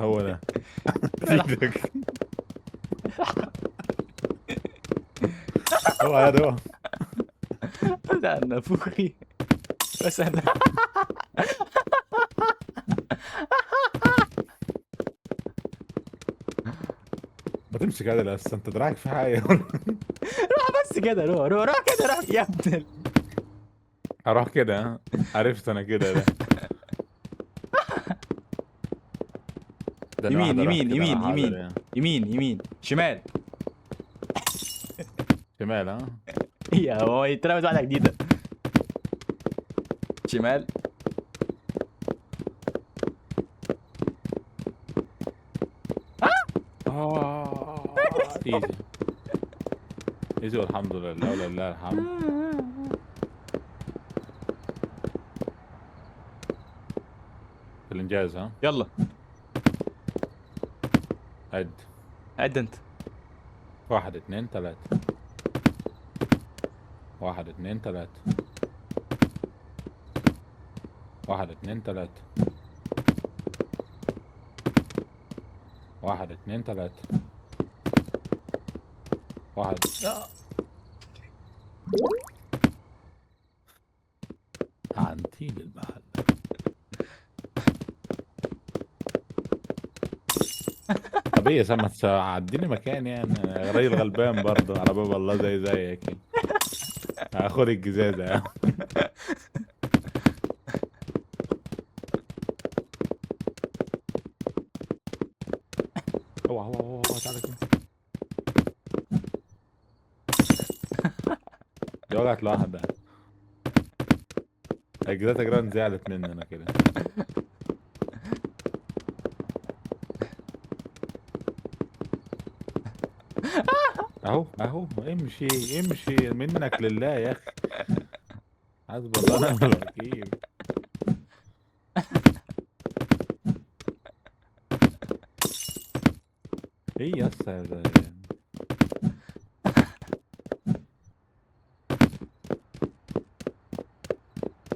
هو ده ايدك. هو ده ده نافوخي بس انا. ما تمسك هذا بس، انت دراعك في حاجة. روح بس كده، روح روح روح كده، روح يا ابن. اروح كده؟ عرفت انا كده ده. يمين يمين يمين يمين يمين يمين شمال شمال. ها يا هو اترمت واحدة جديدة. شمال. easy easy والحمد لله ولله الحمد. الانجاز. ها يلا عد عد انت. 1 2 3. 1 2 3. 1 2 3. 1 2 3. 1. عنتيل المحل. طب ايه يا سما عديني مكان يعني، راجل غلبان برضه على باب الله زي زيك. هاخد الجزازه يا عم. اوعى اوعى اوعى تعالى كده. دي وجعت لوحدها. الجزازه جراند زعلت مني انا كده. اهو اهو امشي امشي منك لله يا اخي. حسب الله ونعم الوكيل. ايه يا اسطى ده؟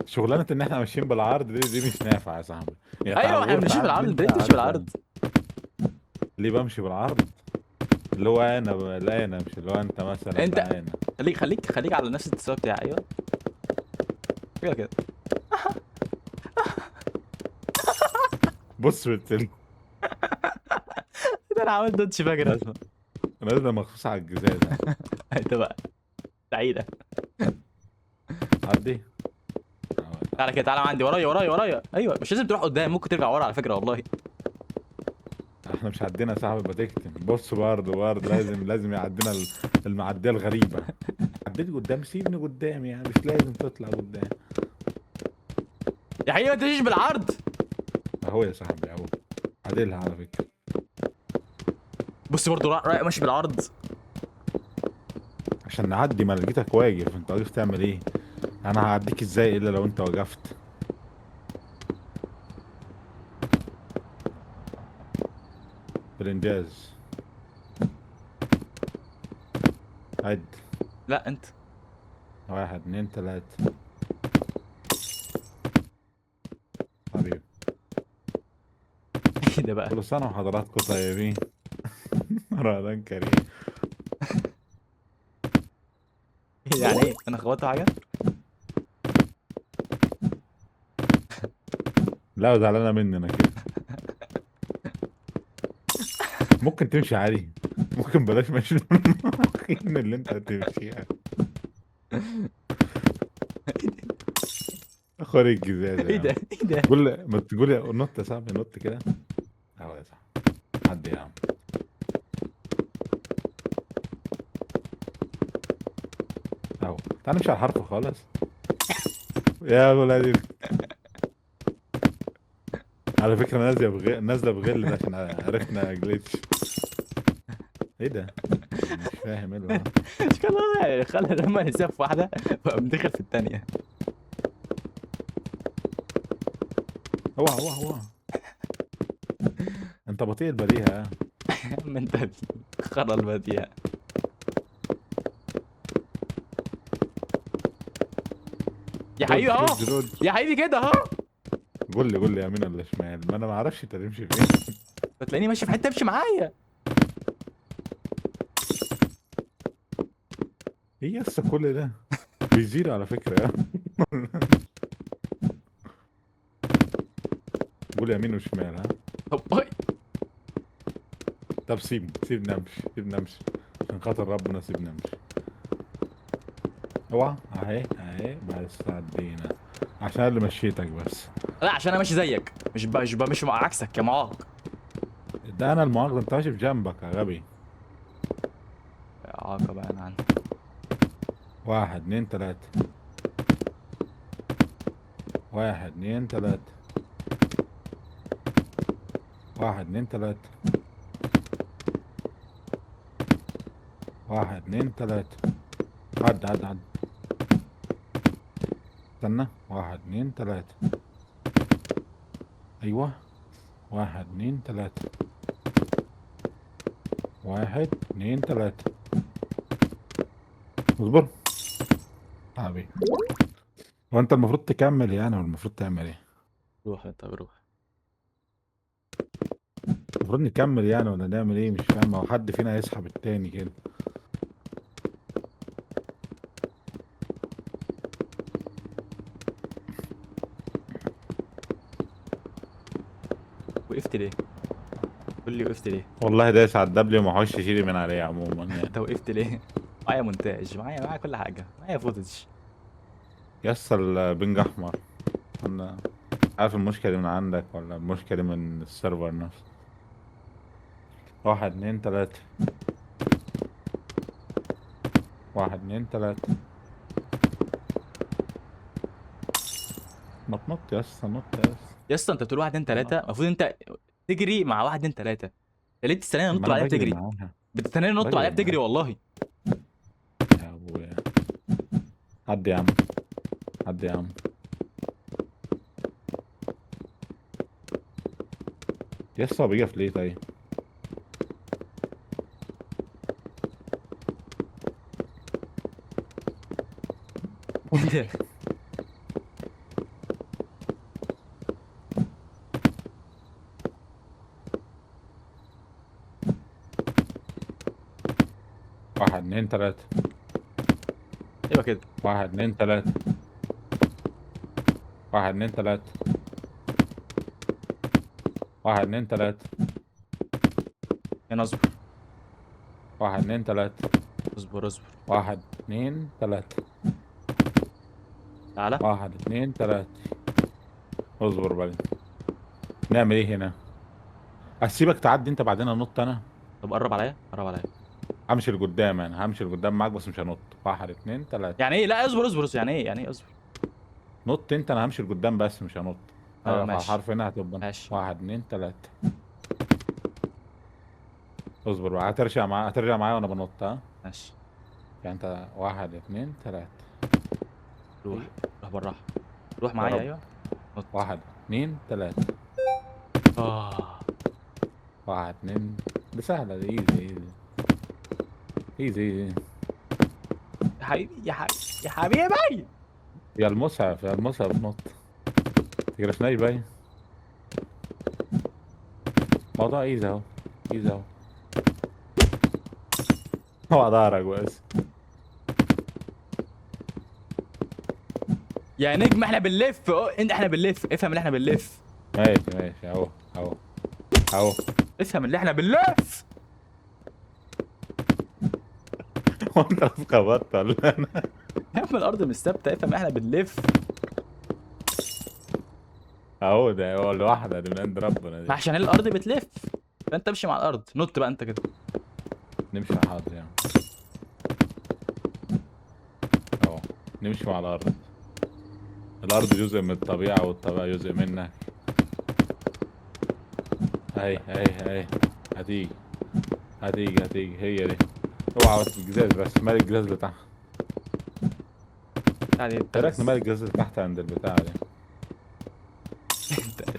شغلانة ان احنا ماشيين بالعرض دي مش نافعة يا صاحبي. ايوه احنا بنمشي بالعرض. انت ليه بتمشي بالعرض؟ ليه بمشي بالعرض؟ اللي هو انا، لا انا مش اللي هو انت مثلا. انت خليك خليك خليك على نفس التساوي بتاعي. ايوه كده كده. بص بالتل ده انا عملت دوتش فجر اصلا. انا لازم مخصوص على الجزازه. انت بقى سعيدة. عدي تعالى كده، تعالى عندي ورايا ورايا ورايا. ايوه مش لازم تروح قدام، ممكن ترجع ورا على فكرة والله. احنا مش عدينا يا صاحبي، بتكتم. بص برضه برضه لازم يعدينا المعدية الغريبة. عديت قدام، سيبني قدام يعني، مش لازم تطلع قدام يا حبيبي. ما تجيش بالعرض اهو يا صاحبي اهو، عدلها على فكرة. بص برضه رايح ماشي بالعرض عشان نعدي. ما لقيتك واقف، انت واقف تعمل ايه؟ انا هعديك ازاي الا لو انت وقفت؟ بالانجاز. عد. لا انت. 1 2 3. حبيبي ايه ده بقى؟ كل سنة وحضراتكم طيبين. رمضان كريم. يعني ايه؟ انا خبطت حاجة؟ لا زعلانة مني انا كده. ممكن تمشي عادي، ممكن بلاش ماشي اللي انت هتمشيها. خد الجزازه. ايه ده؟ ايه ده؟ قول، ما تقول نط يا صاحبي، نط كده اهو يا صاحبي. عدي يا عم. اهو تعال نمشي على الحرف خالص يا ولادي. على فكرة نازله بغل، نازله بغل ده عشان عرفنا جليتش. ايه ده؟ مش فاهم ايه اللي مش كده، خلى لما نسيب في واحدة وقام دخل في الثانية. هو هو هو انت بطيء البديهة. يا عم انت خرا البديهة. يا حبيبي اهو، يا حبيبي كده اهو. قول لي، قول لي يمين ولا شمال، ما انا ما اعرفش انت تمشي فين. بتلاقيني ماشي في حتة، امشي معايا. ايه يا اسطى كل ده؟ بيزيرو على فكرة. قول يمين وشمال. ها طب اي. طب سيبني امشي، سيبني امشي عشان خاطر ربنا، سيبني امشي. اوعى اهي اهي، بس عدينا عشان اللي مشيتك بس. لا عشان انا ماشي زيك، مش بمشي مع عكسك يا معاق. ده انا المعاق، ده انت ماشي في جنبك يا غبي. اعاقه بقى انا عندي. 1 2 3. 1 2 3. 1 2 3. 1 2 3. عد عد عد. استنى. 1 2 3. ايوه. 1 2 3. 1 2 3. اصبر حبيبي. هو انت المفروض تكمل يعني، ولا المفروض تعمل ايه؟ روح انت، روح. المفروض نكمل يعني ولا نعمل ايه؟ مش فاهم. هو حد فينا هيسحب التاني كده. وقفت ليه؟ قول لي وقفت ليه؟ والله دايس على ال W وما حوش يشيل من عليه عموما يعني. انت وقفت ليه؟ معايا مونتاج، معايا كل حاجة، معايا footage. يسا ال ping احمر. انا عارف المشكلة دي من عندك ولا المشكلة دي من ال server نفسه؟ 1 2 3. 1 2 3. ما تنط يا اسطى، نط يا اسطى. يا اسطى انت بتقول 1 2 3، المفروض انت تجري مع 1 2 3. انت ليه بتستناني انط ما أنا بعدها بجري بتجري؟ معاها. بتستناني انط بجري بعدها بتجري معاها. والله. يا ابويا. عدي يا عم، عدي يا عم. يا اسطى هو بيقف ليه طيب؟ ايه ده؟ 1 2 3. ايوه كده. 1 2 3. 1 2 3. 1 2 3. هنا اصبر. 1 2 3. اصبر اصبر. 1 2 3. تعالى. 1 2 3. اصبر بقى. نعمل ايه هنا؟ اسيبك تعدي انت بعدين انط انا؟ طب قرب عليا، قرب عليا. همشي لقدام انا، همشي لقدام معاك بس مش هنط. 1 2 3. يعني ايه؟ لا اصبر اصبر اصبر. يعني ايه؟ يعني ايه اصبر؟ نط انت، انا همشي لقدام بس مش هنط. أيوة، ماشي. حرف هنا هتبقى ماشي. 1 2 3. اصبر بقى، هترجع معايا وانا بنط. ها؟ ماشي. يعني انت 1 2 3. روح، روح بالراحة. روح معايا، رب. ايوه. نط. 1 2 3. 1 2. دي سهلة، دي ايزي ايزي. ايزي ايزي. يا حبيبي، يا حبيبي، يا حبيبي. يا المسعف، يا المسعف نط. تجرفناش باين. موضوع ايزي اهو، ايزي اهو. هو ظهرك بس. يا نجم احنا بنلف، اهو، انت احنا بنلف، افهم ان احنا بنلف. ماشي ماشي اهو اهو اهو. افهم اللي احنا بنلف. هو انت اتخبطت ولا انا؟ يا عم الارض مش ثابتة، افهم احنا بنلف. اهو ده هو لوحده دي من عند ربنا ما دي. عشان الارض بتلف، فانت امشي مع الارض. نط بقى انت كده. نمشي مع حاضر يعني. اهو نمشي مع الارض. الارض جزء من الطبيعة والطبيعة جزء منك. اهي اهي اهي هتيجي هتيجي هتيجي هي دي. اوعى بس الجزاز، بس مال الجزاز اللي تحت. تعالى ايه رايك نمال الجزاز اللي تحت عند البتاع دي؟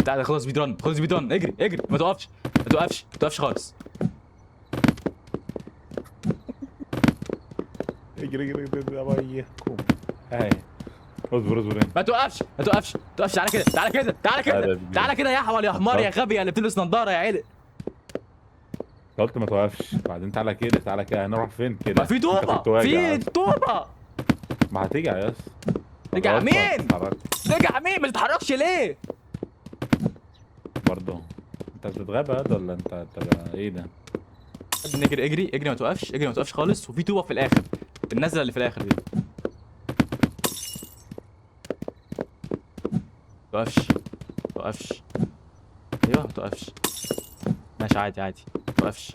تعالى خلاص speed run، خلاص speed run. اجري اجري، ما توقفش ما توقفش ما توقفش خالص. اجري اجري اجري يا بيكم. اهي اصبر اصبر انت. ما توقفش ما توقفش ما توقفش. تعالى كده تعالى كده تعالى كده تعالى كده يا احول يا حمار يا غبي يا اللي بتلبس نظاره يا عيل. انت قلت ما توقفش، بعدين تعالى كده تعالى كده. هنروح فين كده؟ ما في طوبة، في طوبة. ما هتيجي يا ياس. رجع مين؟ رجع مين؟ ما تتحركش ليه؟ برضه انت بتتغابى يا ولا انت ايه ده؟ اجري اجري اجري ما توقفش، اجري ما توقفش خالص. وفي طوبة في الاخر، النزله اللي في الاخر دي. ما توقفش ما توقفش. ايوه ما توقفش. ماشي عادي عادي ما توقفش.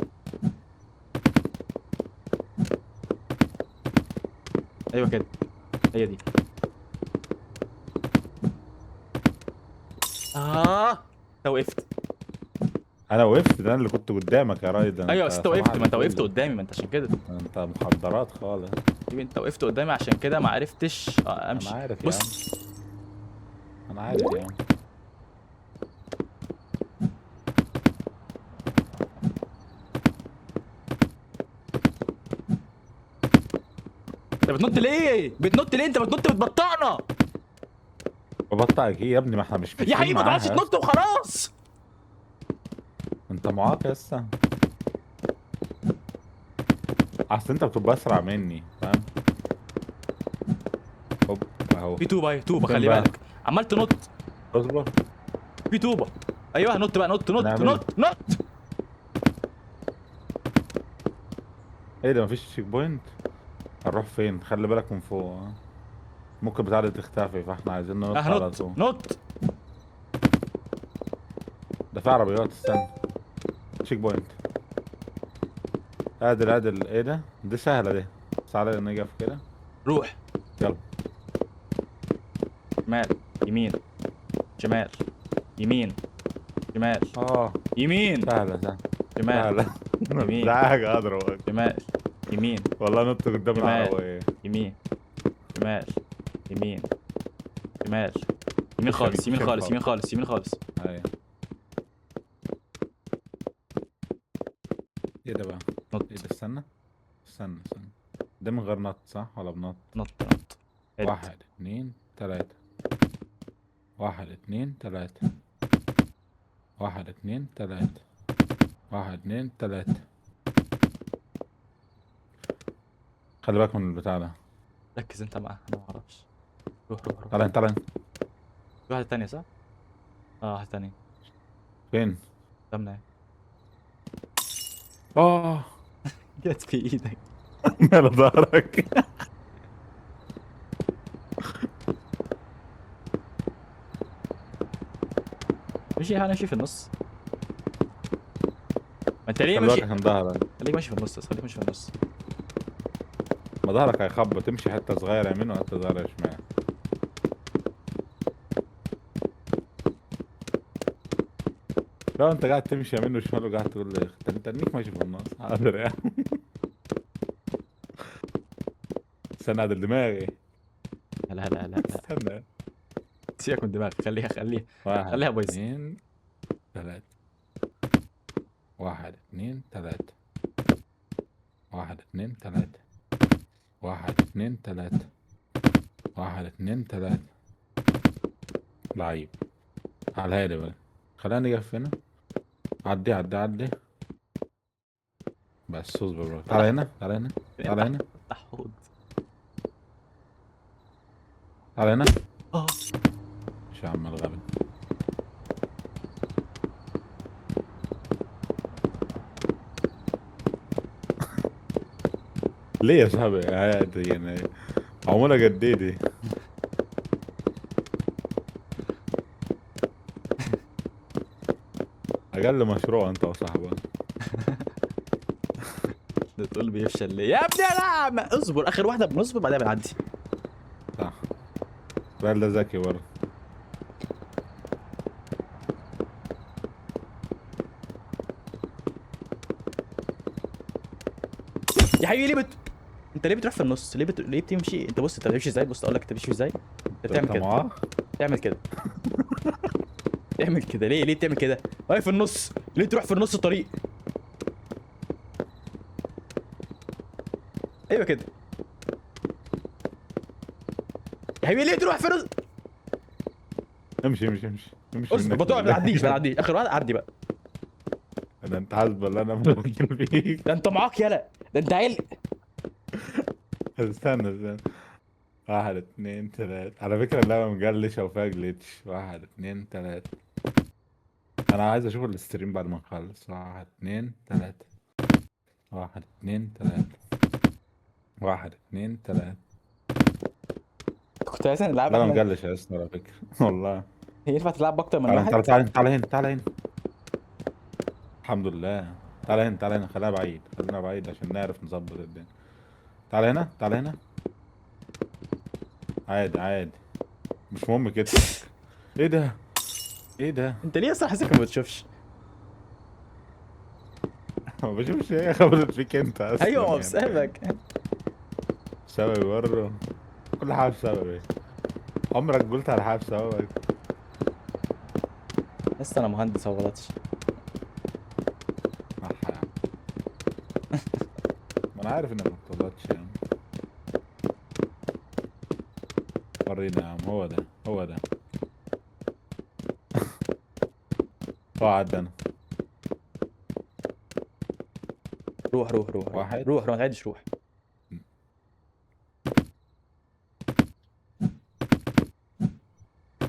ايوه كده هي دي. انت وقفت. انا وقفت؟ ده انا اللي كنت قدامك يا رايد. ايوه بس انت وقفت، ما انت وقفت قدامي، ما انت عشان كده. انت مخدرات خالص. انت وقفت قدامي عشان كده ما عرفتش امشي. انا عارف يا عم، انا عارف يا عم. انت بتنط ليه؟ بتنط ليه؟ انت بتنط بتبطئنا. ببطئك ايه يا ابني؟ ما احنا مش يا حبيبي ما تقعدش تنط وخلاص. انت معاق يا اسطى. اصل انت بتبقى اسرع مني فاهم؟ هوب اهو في طوبة اهي، طوبة خلي بالك. عمال تنط. اصبر في طوبة. ايوه نط بقى، نط نط نط نط. ايه ده مفيش checkpoint؟ هنروح فين؟ خلي بالك من فوق ممكن بتاع دي تختفي، فاحنا عايزين ننط على طول. نط. ده في عربيات، استنى. checkpoint. عادل عادل. ايه ده؟ دي سهلة دي. تعالى نقف كده. روح يلا. شمال يمين شمال يمين شمال يمين. سهلة سهلة. شمال يمين. ده حاجة اضرب. شمال يمين. والله نط قدام العربية. يمين شمال يمين شمال يمين خالص يمين خالص يمين خالص يمين خالص. ايوه ايه ده بقى؟ نط. ايه ده؟ استنى استنى استنى، ده من غير نط صح ولا بنط؟ نط نط. 1 2 3 1 2 3 1 2 3 1 2 3. خلي بالك من البتاع ده. ركز انت معاه، انا ما اعرفش. روح روح روح. تعالى تعالى. في واحدة تانية صح؟ اه واحدة تانية. فين؟ قدامنا. اه جت في ايدك. مال ظهرك. ماشي انا ماشي في النص. ما انت ليه ماشي؟ خليك ماشي في النص، خليك ماشي في النص. ما ظهرك هيخبط، تمشي حتة صغيرة يمين وحتة صغيرة شمال. لو انت قاعد تمشي يمين وشمال وقاعد تقول لي انت انك ماشي في النص. حاضر يا عم. استنى عدل دماغي. لا لا لا لا استنى سيبك من دماغك، خليها خليها خليها بايظة. 2 3 1 2 3 1 2 3 1 2 3 1 2 3. لعيب على الهادي بقى. خلينا نقف هنا. عدي عدي عدي بس اصبر بقى. تعالى هنا تعالى هنا تعالى هنا تعالى هنا. مش يا عم الغبي. ليه يا صاحبي عادي يعني، عمولة قد ايه دي؟ اقل مشروع انت وصاحبك. ده تقول بيفشل ليه يا ابني؟ لا ما اصبر، اخر واحدة بنصبر بعدها بنعدي. صح، الراجل ده ذكي برضه. يا حبيبي ليه انت ليه بتروح في النص؟ ليه بتمشي؟ انت بص، انت بتمشي ازاي؟ بص اقول لك انت بتمشي ازاي. انت بتعمل كده، بتعمل كده، بتعمل كده ليه؟ ليه بتعمل كده؟ واقف في النص ليه؟ تروح في النص الطريق. ايوه كده يا حبيبي، ليه تروح في النص؟ امشي امشي امشي امشي. اصبر، بتقع، ما تعديش ما تعديش. اخر واحدة عدي بقى. ده انت حاسب اللي انا متوكل فيك. ده انت معاك يالا، ده انت عيل. استنى استنى، 1 2 3. على فكرة اللعبة مجلشة وفيها glitch. 1 2 3. أنا عايز أشوف ال stream بعد ما نخلص. 1 2 3. 1 2 3. 1 2 3. كنت عايز نلعب. اللعبة مجلشة يا اسطى على فكرة. والله ينفع تلعب أكتر من واحد؟ تعالى تعالى تعالى هنا، تعالى هنا. الحمد لله. تعالى هنا، تعالى هنا، خلينا بعيد، خلينا بعيد عشان نعرف نظبط الدنيا. تعالى هنا، تعالى هنا. عادي عادي، مش مهم كده. ايه ده؟ ايه ده؟ انت ليه اصلا حاسسك ما بتشوفش؟ ما بشوفش. ايه خبرت فيك انت اصلا؟ ايوه ما بسببك. بسببي برضه، كل حاجة بسببي. عمرك قلت على حاجة بسببك؟ لسه انا مهندس ما غلطش. صح يا عم، ما انا عارف انك ما بتغلطش يا عم. ورينا يا عم، هو ده هو ده. هو عدى انا. روح روح روح واحد. روح روح، ما تعدش، روح.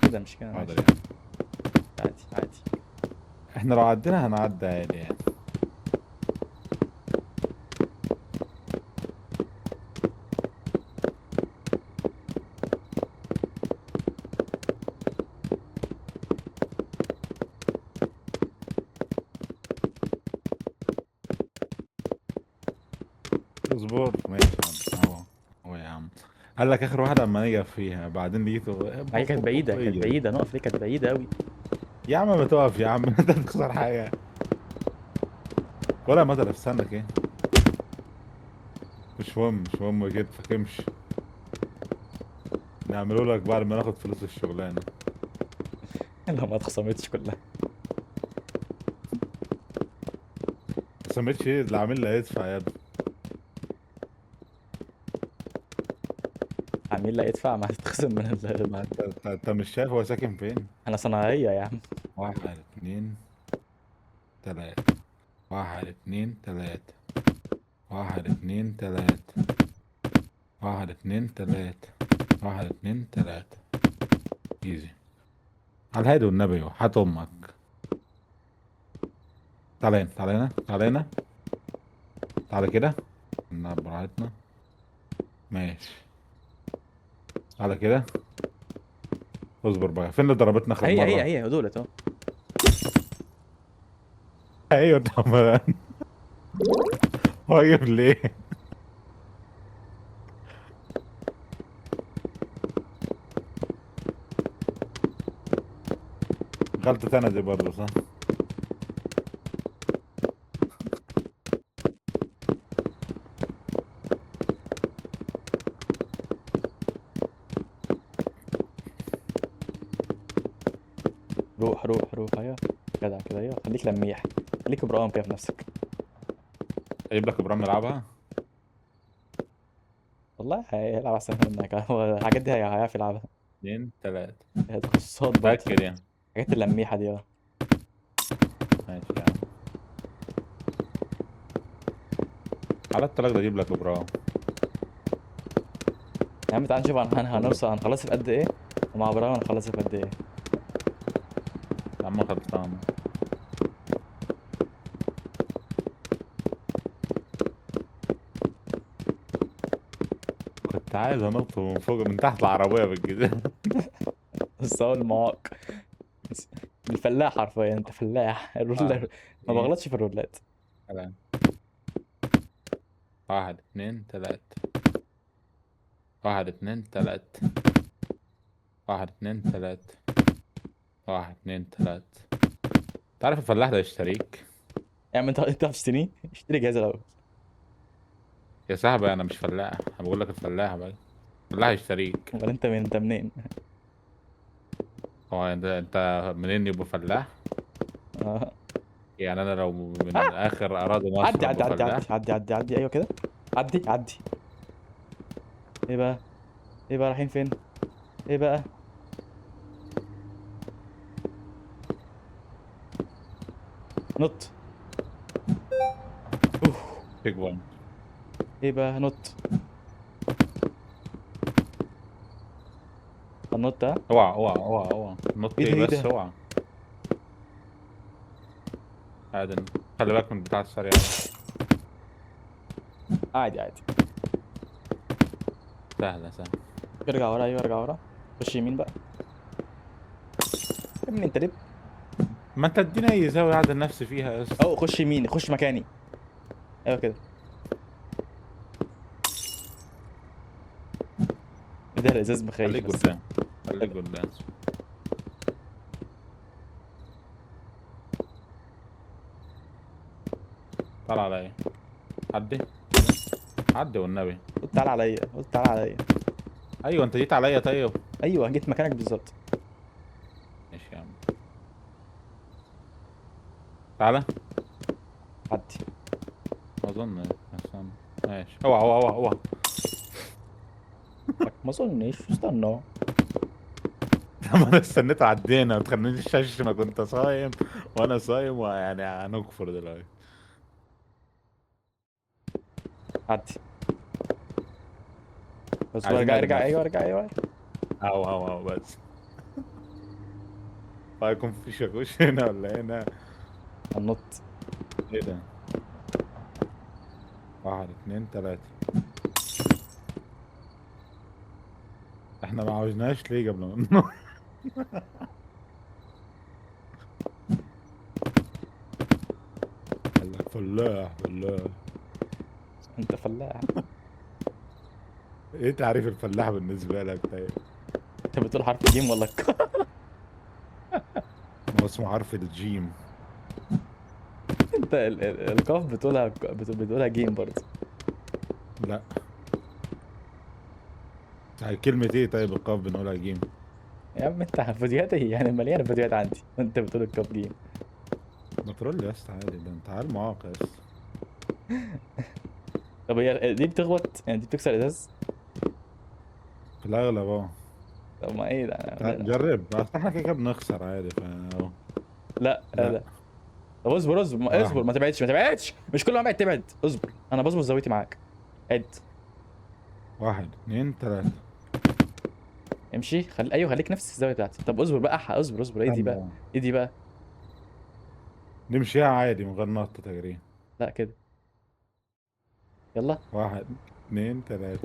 كده مش كده، حاضر ماشي. يعني. عادي عادي، احنا لو عدينا هنعدي عادي يعني. اصبر ماشي يا عم. اهو اهو يا عم، قال لك اخر واحدة اما نيجي فيها بعدين نيجي هي كانت بعيدة، كانت بعيدة، نقف ليه؟ كانت بعيدة قوي يا عم. ما تقف يا عم، انت هتخسر حاجة ولا مطر. استنى كده، مش مهم مش مهم كده، امشي. نعمله لك بعد ما ناخد فلوس الشغلانة. لا ما اتخصمتش كلها. ما اتخصمتش ايه؟ اللي عامل لي هيدفع يا ابني. عميل لا يدفع، ما هتتخصم من ما انت مش شايف هو ساكن فين؟ انا صناعية يا عم. 1 2 3. 1 2 3. 1 2 3. 1 2 3. 1 2 3. ايزي على الهادي والنبي، هات امك. تعالى هنا، تعالى هنا، تعالى هنا، تعالى كده، نلعب براحتنا. ماشي على كده. اصبر بقى، فين اللي ضربتنا اخر هي مرة؟ هي هي دولت اهو. ايوه طب واقف ليه؟ غلطة انا دي برضه صح؟ روح روح روح، ايوه جدع كده، ايوه خليك لميح، خليك ابراهيم كده في نفسك. اجيب لك ابراهيم نلعبها؟ والله هيلعب احسن منك. هو الحاجات دي هيعرف يلعبها. 2 3. هي تخصصات برضه. متأكد يعني. الحاجات اللميحة دي. ماشي يا عم. على الطلاق ده اجيب لك ابراهيم. يا عم تعال نشوف هنوصل هنخلصها في قد ايه، ومع ابراهيم هنخلصها في قد ايه. يا عم خلصانة. عايز انط من فوق من تحت العربية بالجزم. بس هو المعاق الفلاح حرفيا، انت فلاح. الرولة ما بغلطش في الرولات. 1 2 3. 1 2 3. 1 2 3. 1 2 3. تعرف الفلاح ده يشتريك؟ يا عم انت هتشتريه؟ اشتري جهاز الاول يا صاحبي. انا مش فلاح، انا بقول لك الفلاح بقى. الفلاح يشتريك. امال انت من، انت منين؟ هو انت منين يبقى فلاح؟ يعني انا لو من اخر اراضي مصر. عدي عدي عدي عدي عدي عدي عدي. ايوه كده، عدي عدي. ايه بقى؟ ايه بقى رايحين فين؟ ايه بقى؟ نط. اوف checkpoint. ايه بقى؟ نط. النط ها؟ اوعى اوعى اوعى اوعى نط. ايه بس اوعى. عادي خلي بالك من بتاع السريع. عادي عادي، سهلة سهلة. ارجع ورا. ايوه ارجع ورا. خش يمين بقى. يا ابني انت ليه؟ ما انت اديني اي زاوية اعدل نفسي فيها يا اسطى. او خش يمين، خش مكاني. ايوه كده. ايه ده؟ الازاز مخيف. خليك قدام، خليك قدام. طلع عليا. عدي عدي والنبي. قلت تعالى عليا، قلت تعالى عليا. ايوه انت جيت عليا. طيب ايوه جيت مكانك بالظبط. ماشي يا عم، تعالى عدي. اظن استنى. ماشي. اوعى اوعى اوعى اوعى. ما اظنش. استنى. طب انا استنيت عدينا، ما تخلينيش اشتمك. كنت صايم وانا صايم، ويعني هنكفر دلوقتي. عدي بس. ارجع ارجع. ايوه ارجع. ايوه اهو اهو اهو بس. هيكون في شاكوش هنا ولا هنا؟ هننط. ايه ده؟ 1 2 3. احنا ما عاوزناش ليه قبل ما ننط؟ قال لك فلاح فلاح. انت فلاح. ايه تعريف الفلاح بالنسبة لك طيب؟ انت بتقول حرف الجيم ولا الك؟ هو اسمه حرف الجيم. انت القاف بتقولها، بتقولها جيم برضه. لا كلمة ايه طيب؟ القاف بنقولها جيم. يا عم انت فيديوهاتي يعني مليانة فيديوهات عندي وانت بتقول القاف جيم. ما ترول يا اسطى عادي، ده انت عيل معاق يا اسطى. طب هي دي بتخبط يعني؟ دي بتكسر ازاز؟ في الاغلب اه. طب ما ايه ده؟ جرب، اصل احنا كده كده بنخسر عادي. فا لا لا. طب اصبر اصبر اصبر، ما تبعدش ما تبعدش، مش كل ما ابعد تبعد. اصبر انا بظبط زاويتي معاك. عد. 1 2 3. امشي. ايوه خليك نفس الزاوية بتاعتي. طب اصبر بقى، اصبر اصبر. ايه دي بقى؟ ايه دي بقى؟ نمشيها عادي من غير نط تقريبا. لا كده. يلا. 1 2 3.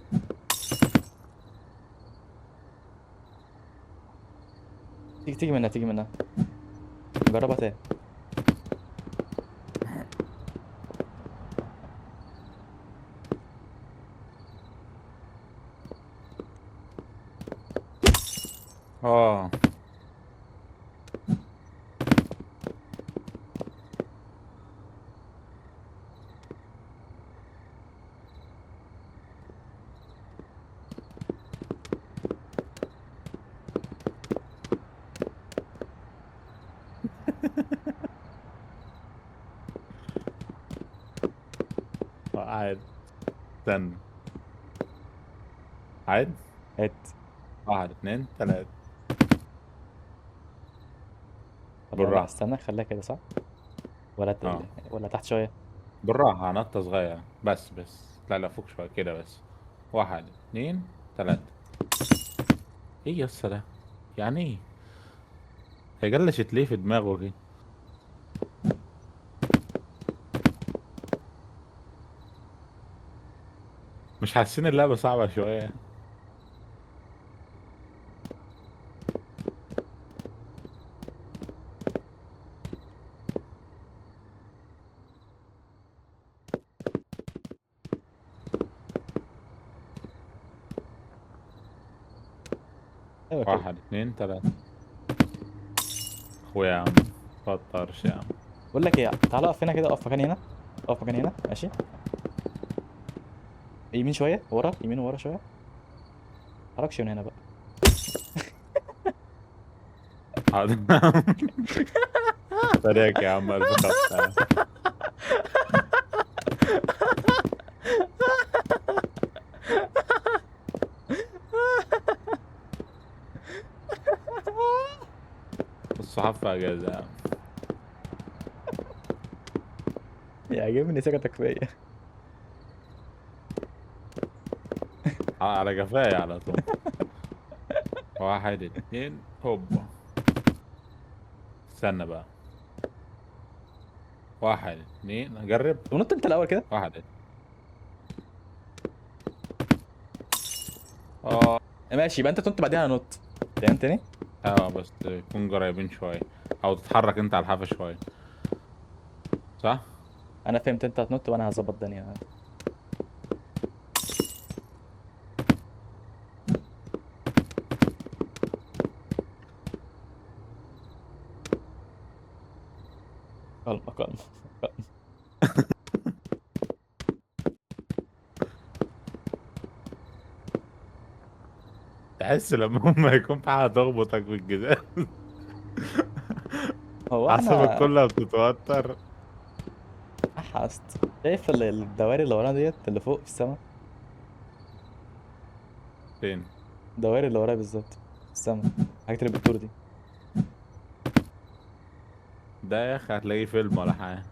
تيجي تيجي منها، تيجي منها. نجربها تاني. اه عاد. استنى. عاد عد. 1 2 3. بالراحة. استنى خليها كده صح؟ ولا ولا تحت شوية؟ بالراحة، نطة صغيرة بس بس. لا لا فوق شوية كده بس. 1 2 3. ايه يا اسطى ده؟ يعني ايه؟ هي جلشت ليه في دماغه كده؟ مش حاسين اللعبة صعبة شوية؟ ايوه كده. واحد اتنين تلاتة. اخويا يا عم، فطرش يا عم. بقول لك ايه، تعالى اقف هنا كده، اقف مكاني هنا، اقف مكاني هنا، ماشي. يمين شوية ورا، يمين ورا شوية. متحركش من هنا بقى. حاضر. طريقك يا عم، الف خبطه. الصحاب في اجازه يا عم. يعجبني ثقتك فيا. على جفايا على طول. واحد اتنين هوبا. استنى بقى. واحد اتنين، اجرب. طب نط انت الاول كده. واحد اتنين. ماشي، يبقى انت تنط بعدين انا انط. تمام تاني؟ بس تكون قريبين شوية، او تتحرك انت على الحافة شوية. صح؟ انا فهمت، انت هتنط وانا هظبط الدنيا. calm calm. تحس لما هم يكون في حاجة تخبطك بالجزاز. هو اعصابك احنا كلها بتتوتر. حست. شايف الدوائر اللي ورانا ديت اللي فوق في السما؟ فين؟ الدوائر اللي ورايا بالظبط في السما، الحاجات اللي بتدور دي. ده يا اخي هتلاقيه فيلم ولا حاجة.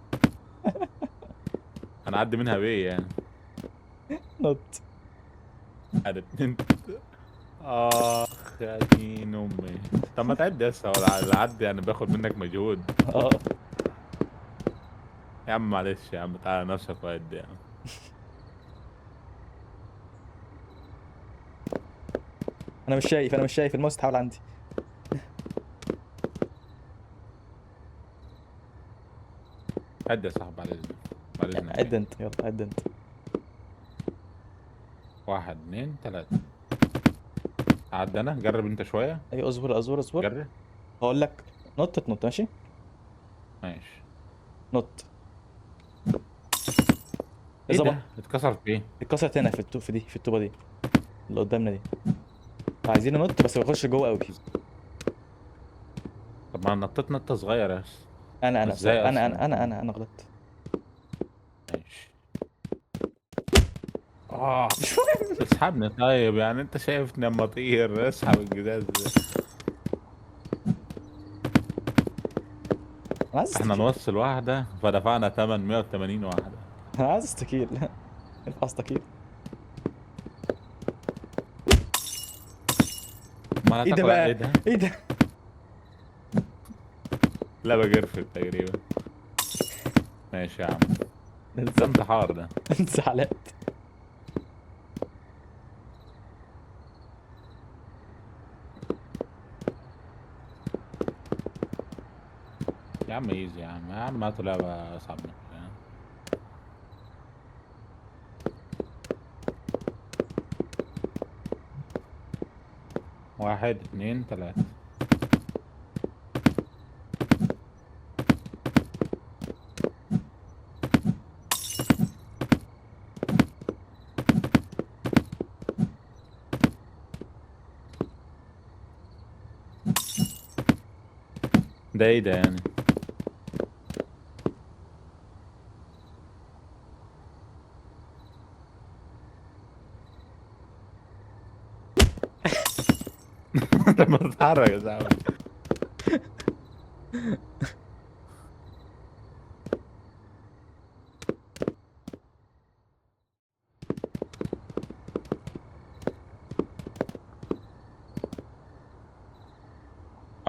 هنعدي منها بايه يعني؟ نط. واحد اتنين. اخ يا دين امي. طب ما تعد يا اسطى، هو العد يعني بياخد منك مجهود. يا عم معلش يا عم، تعالى نفسك وعد يا عم. انا مش شايف، انا مش شايف، الماوس اتحول عندي. عد يا صاحبي، بعد اذنك، بعد اذنك. عد انت، يلا عد انت. واحد اتنين تلاتة. عد انا، جرب انت شوية. ايوه اصبر اصبر اصبر. جرب. هقول لك نط تنط، ماشي؟ ماشي. نط. ايه ظبط. ده؟ اتكسر في ايه؟ اتكسرت هنا في الطوب، في دي، في الطوبه دي اللي قدامنا دي. عايزين ننط بس ما نخش جوه قوي. طب ما انا نطيت نطه صغيرة يا اسطى. انا ازاي انا اصلا؟ انا انا انا انا غلطت. ماشي. اسحبني طيب، يعني انت شايفني اما اطير اسحب الجزاز ده. انا عايز احنا استكيل. نوصل واحدة فدفعنا تمن 180 واحدة. انا عايز استكيل. ينفع استكيل؟ ما ايه ده هتاكل بقى؟ ايه ده؟ ايه ده؟ لا بجرفت تقريبا. ماشي يا عم. ده انتحار ده. انزعلت. يا عم ايزي يا عم، يا عم هاتوا لعبة أصعب من كده. واحد اتنين تلاتة. ده ايه ده يعني؟ انت ما تتحرك يا صاحبي.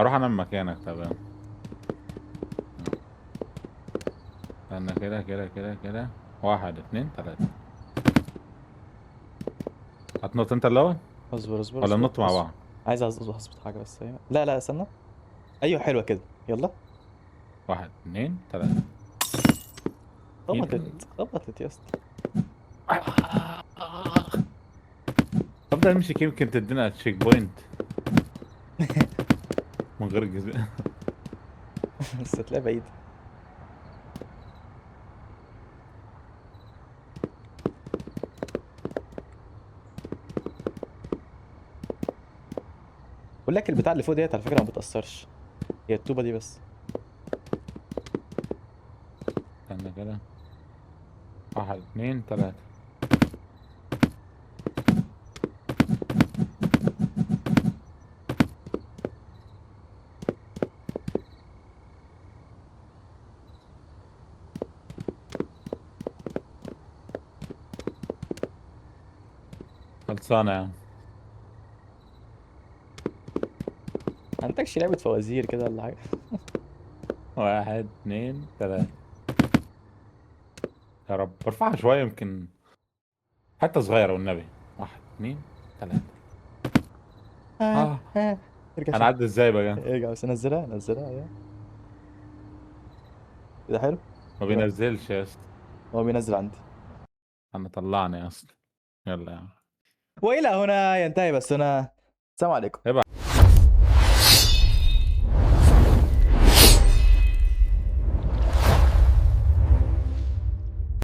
اروح انام مكانك. تمام. استنى كده كده كده كده. واحد اتنين تلاتة. هتنط انت الاول؟ اصبر اصبر ولا اصبر، ننط مع اصبر. بعض؟ عايز اظبط حاجة بس. ايوه. لا لا استنى. ايوه حلوة كده. يلا. واحد اتنين تلاتة. خبطت، خبطت يا اسطى. طب ده امشي، يمكن تدينا checkpoint. من غير الجزء. بس هتلاقيها بعيد. بقول لك البتاع اللي فوق ديت على فكرة ما بتأثرش، هي الطوبه دي بس. استنى كده. 1 2 3. خلصانة يا عم. عندكش لعبه فوازير كده ولا حاجة؟ 1 2 3. يا رب ارفعها شوية، يمكن حتى صغيرة والنبي. 1 2 3. آه. ارجع. هنعدي ازاي بقى؟ ارجع بس، نزلها نزلها. ايوه كده حلو. ما بينزلش يا اسطى. هو بينزل عندي. انا طلعني يا اسطى. يلا يا عم. والى هنا ينتهي بثنا. السلام عليكم. ابعت.